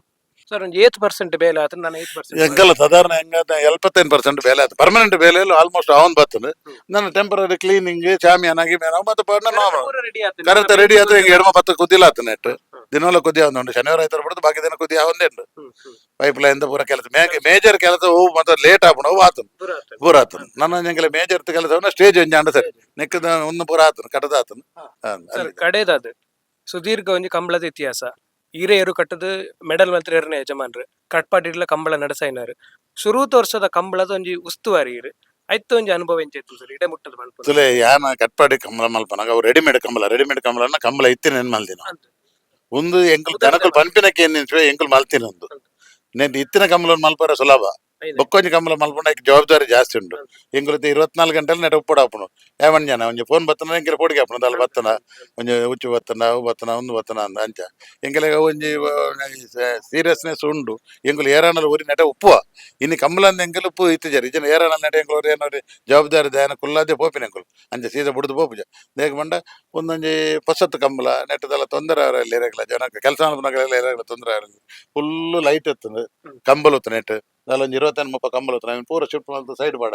ಸರ್, ಒಂಜಿ ಏತ್ ಪರ್ಸೆಂಟ್ ಬೇಲೆ ಆತ ನಾನು 8%? ಎಂಕಲ್ಲ ಸಾಧಾರಣ ಹೆಂಗ 75% ಬೇಲೆ ಆಯ್ತು. ಪರ್ಮನೆಂಟ್ ಬೇಲೆ ಆಲ್ಮೋಸ್ಟ್ ಅವನ್ ಬರ್ತದೆ. ನನ್ನ ಟೆಂಪರರಿ ಕ್ಲೀನಿಂಗ್ ಶಾಮಿಯಾನ ಗಿಮಿಯಾನ ಮತ್ತೆ ರೆಡಿ ಆತ. ಕರೆಕ್ಟ್ ರೆಡಿ ಆದ್ರೆ ಹಿಂಗೆ ಎಡಮ ಪತ್ತು ಕುದ್ದಿಲ್ಲ ಆತ ನೆಟ್ ದಿನವಲ್ಲ ಕುದ್ದಿ ಉಂಟು. ಶನಿವಾರ ಆಯ್ತಾರ ಬಿಡುದು, ಬಾಕಿ ದಿನ ಕುದ್ದಿ ಒಂದೇ ಉಂಟು. ಪೈಪ್ ಲೈನ್ ಪೂರ ಕೆಲಸ ಮೇಜರ್ ಕೆಲಸ ಹೂ ಮತ್ತೆ ಲೇಟ್ ಆಪುಂಡು. ಅವು ಆತನು ಪೂರ ಆತನು. ನನ್ನ ಎಂಕಲೆ ಮೇಜರ್ ಕೆಲಸ ಸ್ಟೇಜ್ ಒಂಜಿ ಅಂಡ ಸರಿ ನೆಕ್ಕದ ಒಂದು ಪೂರ ಆತನು ಕಟ್ಟದ ಆತನು. ಸರ್, ಕಡೇದಾದ ಸುದೀರ್ಘ ಒಂಜಿ ಕಂಬಳದ ಇತಿಹಾಸ. ಹಿರಿಯರು ಕಟ್ಟದು ಮೆಡಲ್ ಮಲ್ತ್ರ ಎರನೇ ಯಜಮಾನ್ರು ಕಟ್ಪಾಡಿಡ್ಲ ಕಂಬಳ ನಡೆಸಾಯಿನಾರು. ಶುರೂತ ವರ್ಷದ ಕಂಬಳದ ಒಂಜಿ ಉಸ್ತುವಾರಿ ಇರು ಐತ ಒಂಜಿ ಅನುಭವ ಎಂಚ ಇತ್ತು ಸರ್, ಇಡೆ ಮುಟ್ಟದ ಮಲ್ಪುನ? ತುಲೆ ಯಾನ ಕಟ್ಪಾಡಿ ಕಂಬಳ ಮಲ್ಪನಾಗ ಅವು ರೆಡಿಮೇಡ್ ಕಂಬಳ. ರೆಡಿಮೇಡ್ ಕಂಬಳನ್ನ ಕಂಬಳ ಇತ್ತಿನ ಏನ್ ಮಲ್ದಿನ ಒಂದು ಎಂಕುಲು ದನಕುಲು ಪನ್ಪಿನಕ್ಕೆ ಏನ್ ನಿನ್ಸುವೆ ಎಂಕುಲು ಮಲ್ತಿನ ಒಂದು ನೇನ್ ಇತ್ತಿನ ಕಂಬಳ ಮಲ್ಪರ ಸುಲಭ. ಬೊಕ್ಕೊಂಜಿ ಕಂಬಳ ಮಲ್ಪುಂಡ ಐಕ್ ಜವಾಬ್ದಾರಿ ಜಾಸ್ತಿ ಉಂಟು. ಎಂಕುಲು 24 ಗಂಟೆಲಿ ನೆಟ ಉಪ್ಪಡ ಆಪುಂಡು. ಯಾವನ್ ಜನ ಒಂಜಿ ಫೋನ್ ಬತ್ತನ ಎಂಕಲೆ ಪೋಡಿಗೆ ಆಪುಂಡು. ದಾಲ ಬತ್ತನ ಒಂಜಿ ಉಚ್ಚು ಬತ್ತನ ಅವು ಬತ್ತನ ಒಂದು ಬತ್ತನ ಅಂದ. ಅಂಚ ಎಂಕಲೆ ಒಂಜಿ ಸೀರಿಯಸ್ನೆಸ್ ಉಂಡು. ಎಂಕುಲು ಏರಾಣಲ್ ಊರಿ ನೆಟ ಉಪ್ಪುವ ಇನ್ನು ಕಂಬಳ ಅಂದ ಎಂಕಲು ಉಪ್ಪು ಇತ್ತಿಜಾರಿ ಇಜ್ಜನ ಏರಾಣಲ್ ನೆಟ ಎಂಕುಲು ಏನೋ ಜವಾಬ್ದಾರಿ ದಾಯನ ಕುಲ್ಲಾದೆ ಪೋಪಿನ ಎಂಕುಲು. ಅಂಚ ಸೀದಾ ಬುಡ್ದು ಪೋಪುಜ. ದೇಕ ಪಂಡ ಒಂದೊಂಜಿ ಪೊಸತ್ತು ಕಂಬಳ ನೆಟ್ಟದೆಲ್ಲ ತೊಂದರೆ ಅವರಲ್ಲಿ ಏರಾಗಲ ಜನಕ್ಕೆ ಕೆಲಸ ಮಲ್ಪುನಗಲೆಲ್ಲ ಏರಾಗಲ ತೊಂದರೆ ಅವರಲ್ಲಿ. ಫುಲ್ಲು ಲೈಟ್ ಇರ್ತದೆ. ಕಂಬಲ್ ಉತ್ತು ನೆಟ್ ದಾಲ ಒಂಜಿ 25-30 ಕಂಬಲ್ ಉತ್ತು. ಅವೆನ್ ಪೂರ ಶಿಫ್ಟ್ ಮಲ್ತು ಸೈಡ್ ಪಾಡ.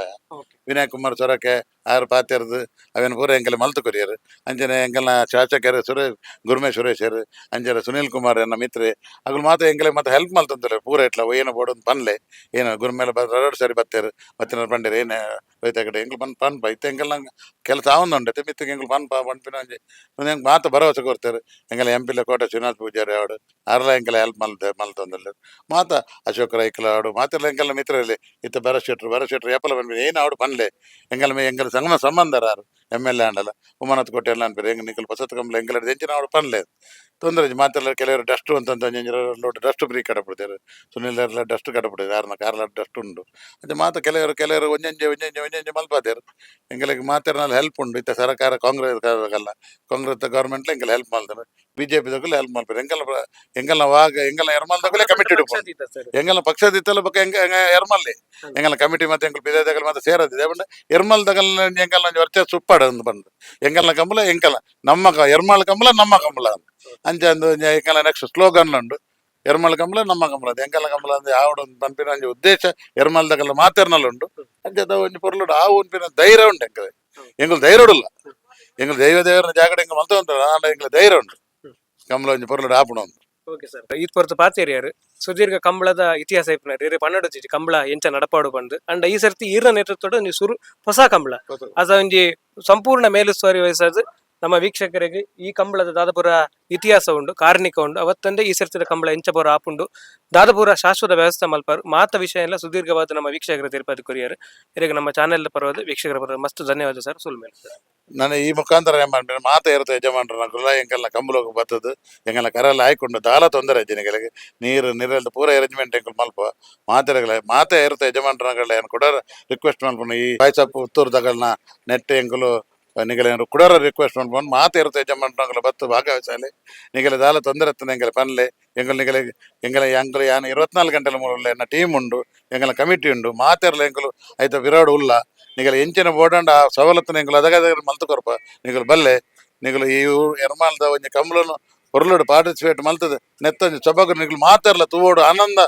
ವಿನಯ್ ಕುಮಾರ್ ಸೊರಕೆ ಆರು ಪಾತೆರ್ದು ಅವೆನ್ ಪೂರ ಎಂಕಲೆ ಮಲ್ತು ಕೊರಿಯರ್. ಅಂಚನೆ ಎಂಕಲ್ನ ಶಾಸಕರು ಸುರೇಶ್ ಗುರ್ಮೆ ಸುರೇಶರ್, ಅಂಚನೆ ಸುನೀಲ್ ಕುಮಾರ್ ಎನ್ನ ಮಿತ್ರೆ ಅಗುಲು ಮಾತ ಎಂಕಲೆ ಮತ್ತೆ ಹೆಲ್ಪ್ ಮಲ್ತಂತಾರೆ ಪೂರ. ಇಟ್ಲ ಏನು ಬೋಡು ಪನ್ಲೆ ಏನು ಗುರ್ಮೇಲೆ ಎರಡು ಸರಿ ಬತ್ತೇರು ಬತ್ತಿನ ಪಂಡೇರು ಏನೇ ರೈತ ಕಡೆ ಎಂಕುಲು ಪನ್ ಪನ್ಪ ಇತ್ತೆ ಎಂಕಲ್ನ ಕೆಲಸ ಆವೊಂದುಂಡು. ಮಿತ್ತಿಗೆ ಎಂಕುಲು ಪನ್ಪ ಪನ್ಪಿನ ಒಂಜಿ ಎಂಕ್ ಮಾತ ಭರವಸೆ ಕೊರ್ತಾರೆ. ಎಂಕಲೆ ಎಂ ಪಿಲ ಕೋಟ ಶ್ರೀನಿವಾಸ ಪೂಜಾರಿ ಅವಡು ಅರ್ಲ ಎಂಕಲೆ ಹೆಲ್ಪ್ ಮಲ್ತೆ ಮಲ್ತೊಂದುಲ್ಲೆರ್. ಮಾತ ಅಶೋಕ್ ರೈಕ್ಲ ಅವಡು ಮಾತೆಲ್ಲ ಎಂಕಲ್ನ ಮಿತ್ರರಲ್ಲಿ. ಇತ್ತೆ ಭರತ್ ಶೆಟ್ರು, ಭರತ್ ಶೆಟ್ರು ಏಪಲ ಪನ್ಪಿನ ಏನು ಅವಡು ಪನ್ಲೆ. ಎಂಕಲ್ ಮೇ ಎಂಕಲ್ ಸಂಗಮ ಸಂಬಂಧರ ಆರು M L A ಆಂಡಲ ಉಮಾನಾಥ್ ಕೋಟೆ ಎಲ್ಲ ಅನ್ಪೇರು ಎಂಕ್ ನಿಕಲ್ ಪೊಸತ್ ಕಂಬಳ ಎಂಕಲ್ ಎಂಚಿನ ಅವಡು ಪನ್ಲೆ ತೊಂದರೆ ಇಜ್ಜಿ. ಮಾತೆಲ್ಲ ಕೆಲವರು ಡಸ್ಟ್ ಅಂತ load dust free ಕಡಪಡ್ತಾರೆ. ಸುನಿಲ್ ಎಲ್ಲ ಡಸ್ಟ್ ಕಡಪಡ್ತಾರೆ. ಯಾರನ್ನ ಕಾರ್ಲ ಡಸ್ಟ್ ಉಂಡು. ಅಂಚ ಮಾತ ಕೆಲವರು ಕೆಲವರು ಒಂಜೊಂಜೆ ಒಂಜೊಂಜೆ ಒಂಜೊಂಜೆ ಮಲ್ಪಾತೇರು. ಎಂಕಲೆಗ್ ಮಾತೆರ್ನಾಲ್ ಹೆಲ್ಪ್ ಉಂಡು. ಇತ್ತೆ ಸರ್ಕಾರ ಕಾಂಗ್ರೆಸ್ ಅಲ್ಲ, ಕಾಂಗ್ರೆಸ್ ಗವರ್ಮೆಂಟ್ ಎಂಕಲ್ ಹೆಲ್ಪ್ ಮಲ್ತಾರೆ. ಬಿಜೆಪಿ ದಕುಲು ಹೆಲ್ಪ್ ಮಲ್ಪೆರ್. ಎಂಕಲ್ನ ಎಂಕಲ್ನ ವಾಗ ಎಂಕಲ್ನ ಎರ್ಮಲ್ ದಕುಲೆ ಕಮಿಟಿ ಪಕ್ಷಾತೀತ ಸರ್. ಎಂಗಲ್ನ ಪಕ್ಷದಿತ್ತಲ್ಲ ಬೊಕ್ಕ ಎಂಕ ಎರ್ಮಲ್ಲಿ ಎಂಗಲ್ನ ಕಮಿಟಿ ಮತ್ತೆ ಎಂಕಲ್ ಪಿದಾದಕಲ್ ಮತ್ತೆ ಸೇರದಿದೆ ಪಂಡ ಎರ್ಮಲ್ ದಕಲ್ ಎಂಕಲ್ನ ಒಂಜಿ ವರ್ಚಸ್ಸು ಉಪ್ಪಾಡು ಅಂದ್ ಪಂದ್. ಎಂಕಲ್ನ ಕಂಬಳ ಎಂಕಲ್ನ ನಮ್ಮ ಎರ್ಮಾಳ್ ಕಂಬಳ ನಮ್ಮ ಕಂಬಳ ಅಂದ್. ಅಂಚ ಅಂದ್ ಒಂಜಿ ಎಂಕಲ್ನ ನೆಕ್ಸ್ಟ್ ಸ್ಲೋಗನ್ ಉಂಡು, ಎರ್ಮಲ್ ಕಂಬಳ ನಮ್ಮ ಕಂಬಳ ಅಂದ್. ಎಂಕಲ್ನ ಕಂಬಳ ಅಂದ್ ಯಾವಡು ಒಂದ್ ಪನ್ಪಿನ ಒಂಜಿ ಉದ್ದೇಶ ಎರ್ಮಲ್ ದಕಲ್ ಮಾತೆರ್ನಲ್ ಉಂಡು. ಅಂಚ ಒಂಜಿ ಪೊರ್ಲುಡು ಆ ಉನ್ಪಿನ ಧೈರ್ಯ ಉಂಟು ಎಂಕಲೆ. ಎಂಕುಲು ಧೈರ್ಯ ಉಲ್ಲ. ಎಂಕುಲು ದೈವ ದೇವರನ ಜಾಗಡೆ ಎಂಕ ಮಲ್ತ ಉಂಟು. ಆಂಡ ಎಂಕಲೆ ಧೈರ್ಯ ಉಂಟು ಕಂಬಳ ಒಂಜಿ ಪೊರ್ಲುಡು ಆಪುಣ ಉಂದು. ಓಕೆ ಸರ್, ಈತ್ ಪೊರ್ತು ಪಾತೇರಿಯಾರು ಸುದೀರ್ಘ ಕಂಬಳದ ಇತಿಹಾಸ ಇಪ್ಪುನಾರ್ ಇರೆ ಪನ್ನಡ ಜಿಜಿ ಕಂಬಳ ಎಂಚ ನಡಪಾಡು ಬಂದು. ಅಂಡ ಈ ಸರ್ತಿ ಈರ್ನ ನೇತೃತ್ವದ ಒಂಜಿ ಸುರು ಹೊಸ ಕಂಬಳ ಅದ ಒಂಜಿ ಸಂಪೂರ್ಣ ಮೇಲುಸ್ತುವಾರಿ ವಹಿಸದು ನಮ್ಮ ವೀಕ್ಷಕರಿಗೆ ಈ ಕಂಬಳದ ದಾದಪುರ ಇತಿಹಾಸ ಉಂಡು, ಕಾರ್ಣಿಕ ಉಂಡು. ಅವತ್ತಂದೆ ಈ ಸರ್ತಿದ ಕಂಬಳ ಎಂಚ ಪೂರ ಆಪುಂಡು, ದಾದಪುರ ಶಾಶ್ವತ ವ್ಯವಸ್ಥೆ ಮಲ್ಪಾರು ಮಾತ ವಿಷಯ ಎಲ್ಲ ಸುದೀರ್ಘವಾದ ನಮ್ಮ ವೀಕ್ಷಕರ ತಿರುಪತಿ ಕೊರಿಯರ್ ಇರೆಗ್ ನಮ್ಮ ಚಾನೆಲ್ ಪರವಾದ, ವೀಕ್ಷಕರ ಪರವಾದ ಮಸ್ತ್ ಧನ್ಯವಾದ ಸರ್, ಸುಲ್ಮೇಲ್ ಸರ್. ನಾನು ಈ ಮುಖಾಂತರ ಏನ್ ಮಾಡ್ಬೇನೆ ಮಾತ ಇರುತ್ತೆ ಯಜಮಾನ್ರ ಎಂಕಲ್ನ ಕಂಬಲೋಗ ಬತ್ತದು ಎಂಕಲ್ನ ಕರೆಲ್ಲ ಆಯ್ಕೊಂಡು ದಾಲ ತೊಂದರೆ ಜನಗಳಿಗೆ ನೀರು ನೀರೆಲ್ಲ ಪೂರ ಅರೇಂಜ್ಮೆಂಟ್ ಎಂಕಲ್ ಮಲ್ಪ. ಮಾತೆರಗಲ ಮಾತೆ ಇರುತ್ತೆ ಯಜಮಾನ್ರಗಳ ಏನು ಕೂಡ ರಿಕ್ವೆಸ್ಟ್ ಮಲ್ಪುನ. ಈ ವಾಯ್ಸಪ್ ಪುತ್ತೂರು ನೆಟ್ ಎಂಕುಲು ನಿಗಲ ಕುಡರ ರಿಕ್ವೆಸ್ಟ್ ಮಲ್ಪುನ. ಮಾತೆ ಇರುತ್ತೆ ಯಜಮಾನ್ರಗಳ ಬತ್ತು ಭಾಗವಹಿಸಾಲೆ. ನಿಗಲ ದಾಲ ತೊಂದರೆ ಇರ್ತದೆ ಎಂಕಲ ಪನ್ಲೆ. ಎಂಕಲ್ ನಿಗಲ ಎಂಕಲ ಎಂಕಲ್ ಯಾನ್ 24 ಗಂಟೆಲ ಮೂಲ ಎನ್ನ ಟೀಮ್ ಉಂಡು, ಎಂಕಲ ಕಮಿಟಿ ಉಂಡು. ಮಾತೆರ್ಲ ಎಂಕುಲು ಐತ ವಿರಾಡ್ ಉಲ್ಲ. ನಿಗಲ ಎಂಚಿನ ಬೋಡಂಡ ಆ ಸವಲತ್ತುನ ಎಂಕುಲು ಅದಗ ಮಲ್ತು ಕೊರ್ಪ. ನಿಗಲು ಬಲ್ಲೆ. ನಿಗಲು ಈ ಎರ್ಮಾಲ್ದ ಒಂಜಿ ಕಂಬಳನು ಪೊರ್ಲುಡು ಪಾರ್ಟಿಸಿಪೇಟ್ ಮಲ್ತದೆ ನೆತ್ತೊಂಜಿ ಸೊಬಗು ನಿಗಲು ಮಾತೆರ್ಲ ತೂವೋಡು ಆನಂದ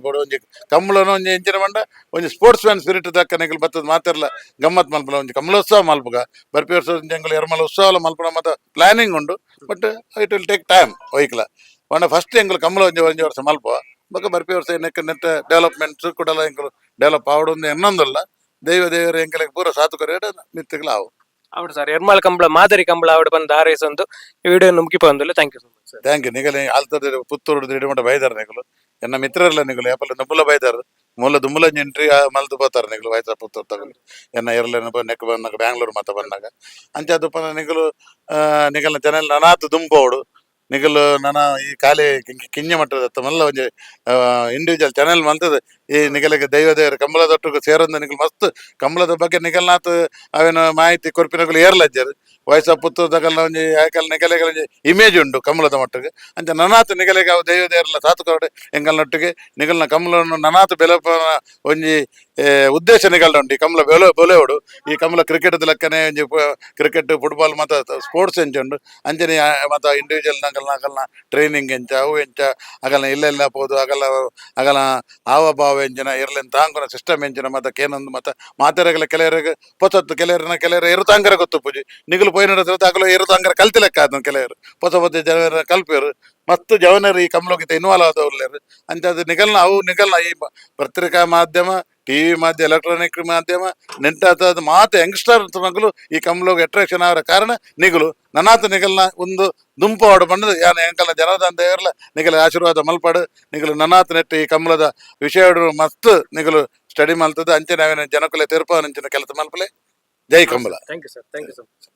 ಬೋಡು. ಒಂಜಿ ಕಂಬಳನು ಒಂಜಿ ಎಂಚಿನ ಪಂಡ ಒಂಜಿ sports man spirit ದಕ್ಕ ನಿಗಲು ಬತ್ತದ ಮಾತೆರ್ಲ ಗಮ್ಮತ್ ಮಲ್ಪುನ ಒಂಜಿ ಕಂಬಳೋತ್ಸವ ಮಲ್ಪುಗ. ಬರ್ಪಿ ವರ್ಷ ಎಂಕುಲು ಎರ್ಮಲ ಉತ್ಸವ ಮಲ್ಪುನ ಮಾತ ಪ್ಲಾನಿಂಗ್ ಉಂಡು. But it will take time ಒಯ್ಕ್ಲ ಪಂಡ ಫಸ್ಟ್ ಎಂಕುಲು ಕಂಬಳ ಒಂಜಿ ಒಂಜಿ ವರ್ಷ ಮಲ್ಪ. ಬೊಕ್ಕ ಬರ್ಪಿ ವರ್ಷ ನೆಕ್ ನೆತ್ತ ಡೆವಲಪ್ಮೆಂಟ್ಸ್ ಕೂಡ ಎಂಕುಲು ಡೆವಲಪ್ ಆವಡು ಎನ್ನೊಂದುಲ್ಲ. ದೈವ ದೇವರ ಎಂಕಲೆಗ್ ಪೂರ ಸಾತು ಕೊರಿಯಡ್ ಮಿತ್ತುಗ್ಲ ಆವು. ಆವಡ್ ಸರ್, ಎರ್ಮಾಳ್ ಕಂಬಳ ಮಾದರಿ ಕಂಬಳ ಆವಡ್ ಬಂದು ಹಾರೈಸೊಂದು ಈ ವಿಡಿಯೋ ಮುಗಿಪ ಅಂದುಲ್ಲ. Thank you so much sir. Thank you. ನಿಗಲೆ ಆಲ್ತದ ಪುತ್ತೂರು ಇಡಮಟ ಬೈದಾರ ನಿಗಲು, ಎನ್ನ ಮಿತ್ರರೆಲ್ಲ ನಿಗಲು ಯಾಪಲ್ಲ ದುಂಬುಲ ಬೈದಾರ, ಮೂಲ ದುಂಬುಲ ಎಂಟ್ರಿ ಮಲ್ತು ಪೋತಾರ ನಿಗಲು. ವಯಸ್ಸ ಪುತ್ತೂರು ತಗಲು ಎನ್ನ ಎರಲೆನ ನೆಕ್ ಬಂದಾಗ, ಬ್ಯಾಂಗ್ಳೂರ್ ಮಾತ ಬಂದಾಗ ಅಂಚ ದುಪ್ಪನ ನಿಗಲು. ನಿಗಲ್ನ ಚೆನ್ನಲ್ ನನಾತ್ ದುಂಬೋಡು ನಿಗಲು. ನನ ಈ ಖಾಲಿ ಕಿಂಜ ಮಟ್ಟದ ಮಲ್ಲ ಒಂಜಿ ಇಂಡಿವಿಜುವಲ್ ಚಾನೆಲ್ ಮಲ್ತದ. ಈ ನಿಗಲಿಗೆ ದೈವ ದೇವರ ಕಂಬಳದೊಟ್ಟಿಗೆ ಸೇರೊಂದು ನಿಗಲು ಮಸ್ತ್ ಕಂಬಳದ ಬಗ್ಗೆ ನಿಗಲ್ನಾಥ್ ಅವೇನು ಮಾಹಿತಿ ಕೊರ್ಪಿನಗುಲು ಏರ್ಲಜ್ಜರು. ವಯಸ್ಸ ಪುತ್ತೂರ್ದಗಲ್ನ ಒಂಜಿ ಆಕಲ್ ನಿಗಲೆಗಳ ಒಂಜಿ ಇಮೇಜ್ ಉಂಡು ಕಂಬಳದ ಮಟ್ಟಿಗೆ. ಅಂಚ ನನಾತ್ ನಿಗಲೆಗೆ ಅವು ದೈವ ದೇವರೆಲ್ಲ ಸಾತು ಕೊರಡೆ ಎಂಕಲ್ನೊಟ್ಟಿಗೆ ನಿಗಲ್ನ ಕಂಬಳನ್ನು ನನಾತ್ ಬೆಲಪನ ಒಂಜಿ ಉದ್ದೇಶ ನಿಗಲ್ಡ ಉಂಡು. ಈ ಕಂಬಳ ಬೆಲೆ ಬೆಲೆಯೋಡು. ಈ ಕಂಬಳ ಕ್ರಿಕೆಟ್ ಲೆಕ್ಕನೆ ಒಂಜಿ ಕ್ರಿಕೆಟ್, ಫುಟ್ಬಾಲ್ ಮಾತ ಸ್ಪೋರ್ಟ್ಸ್ ಎಂಚ ಉಂಡು ಅಂಚನೆ ಮಾತ ಇಂಡಿವಿಜುವಲ್ ನಗಲ್ನ ಅಗಲ್ನ ಟ್ರೈನಿಂಗ್ ಎಂಚ, ಅವು ಎಂಚ, ಅಗಲ್ನ ಇಲ್ಲೆಲ್ಲ ಪೋದು ಅಗಲ ಅಗಲ ಹಾವ ಭಾವ ಎಂಚಿನ ಇರ್ಲೆನ್ ತಾಂಕುನ ಸಿಸ್ಟಮ್ ಎಂಚಿನ ಮಾತ ಕೇನೊಂದು ಮಾತ ಮಾತೆರಗಲ ಕೆಲವರಿಗೆ ಪೊಸತ್ತು, ಕೆಲವರನ್ನ ಕೆಲವರು ಎರು ತಾಂಗರ ಗೊತ್ತು ಪೂಜಿ ನಿಗಲು ಪೋಯಿನ ಅಗಲ ಎರು ತಾಂಗರ ಕಲ್ತಿ ಲೆಕ್ಕ ಆದ. ಕೆಲವರು ಹೊಸ ಹೊಸ ಜನರ ಕಲ್ಪಿಯರು ಮಸ್ತ್ ಜವನರು ಈ ಕಂಬಳೋಗಿತ ಇನ್ವಾಲ್ವ್ ಆದವ್ರು. ಅಂಚಾದ ನಿಗಲ್ನ ಅವು ನಿಗಲ್ನ ಈ ಪತ್ರಿಕಾ ಮಾಧ್ಯಮ, ಟಿವಿ ಮಾಧ್ಯಮ, ಎಲೆಕ್ಟ್ರಾನಿಕ್ ಮಾಧ್ಯಮ ನೆಂಟಾದ ಮಾತು ಯಂಗ್ಸ್ಟರ್ ಮಕ್ಕಳು ಈ ಕಂಬಳೋಗಿ ಅಟ್ರಾಕ್ಷನ್ ಆವರ ಕಾರಣ ನಿಗಲು. ನನಾತ ನಿಗಲ್ನ ಒಂದು ದುಂಪವಾಡು ಬಂದದು ಯಾನ ಎಂಕಲ್ನ ಜನದ ದೇವರ್ಲ ನಿಗಲ ಆಶೀರ್ವಾದ ಮಲ್ಪಾಡು. ನಿಗಲು ನನಾತ್ ನೆಟ್ಟು ಈ ಕಂಬಳದ ವಿಷಯ ಮಸ್ತ್ ನಿಗಲು ಸ್ಟಡಿ ಮಲ್ತದ. ಅಂಚನೆ ಅವೇನ ಜನಕುಲೆ ತೀರ್ಪವನಂಚಿನ ಕೆಲಸ ಮಲ್ಪಲೆ. ಜೈ Kambala. Thank you sir, thank you so much.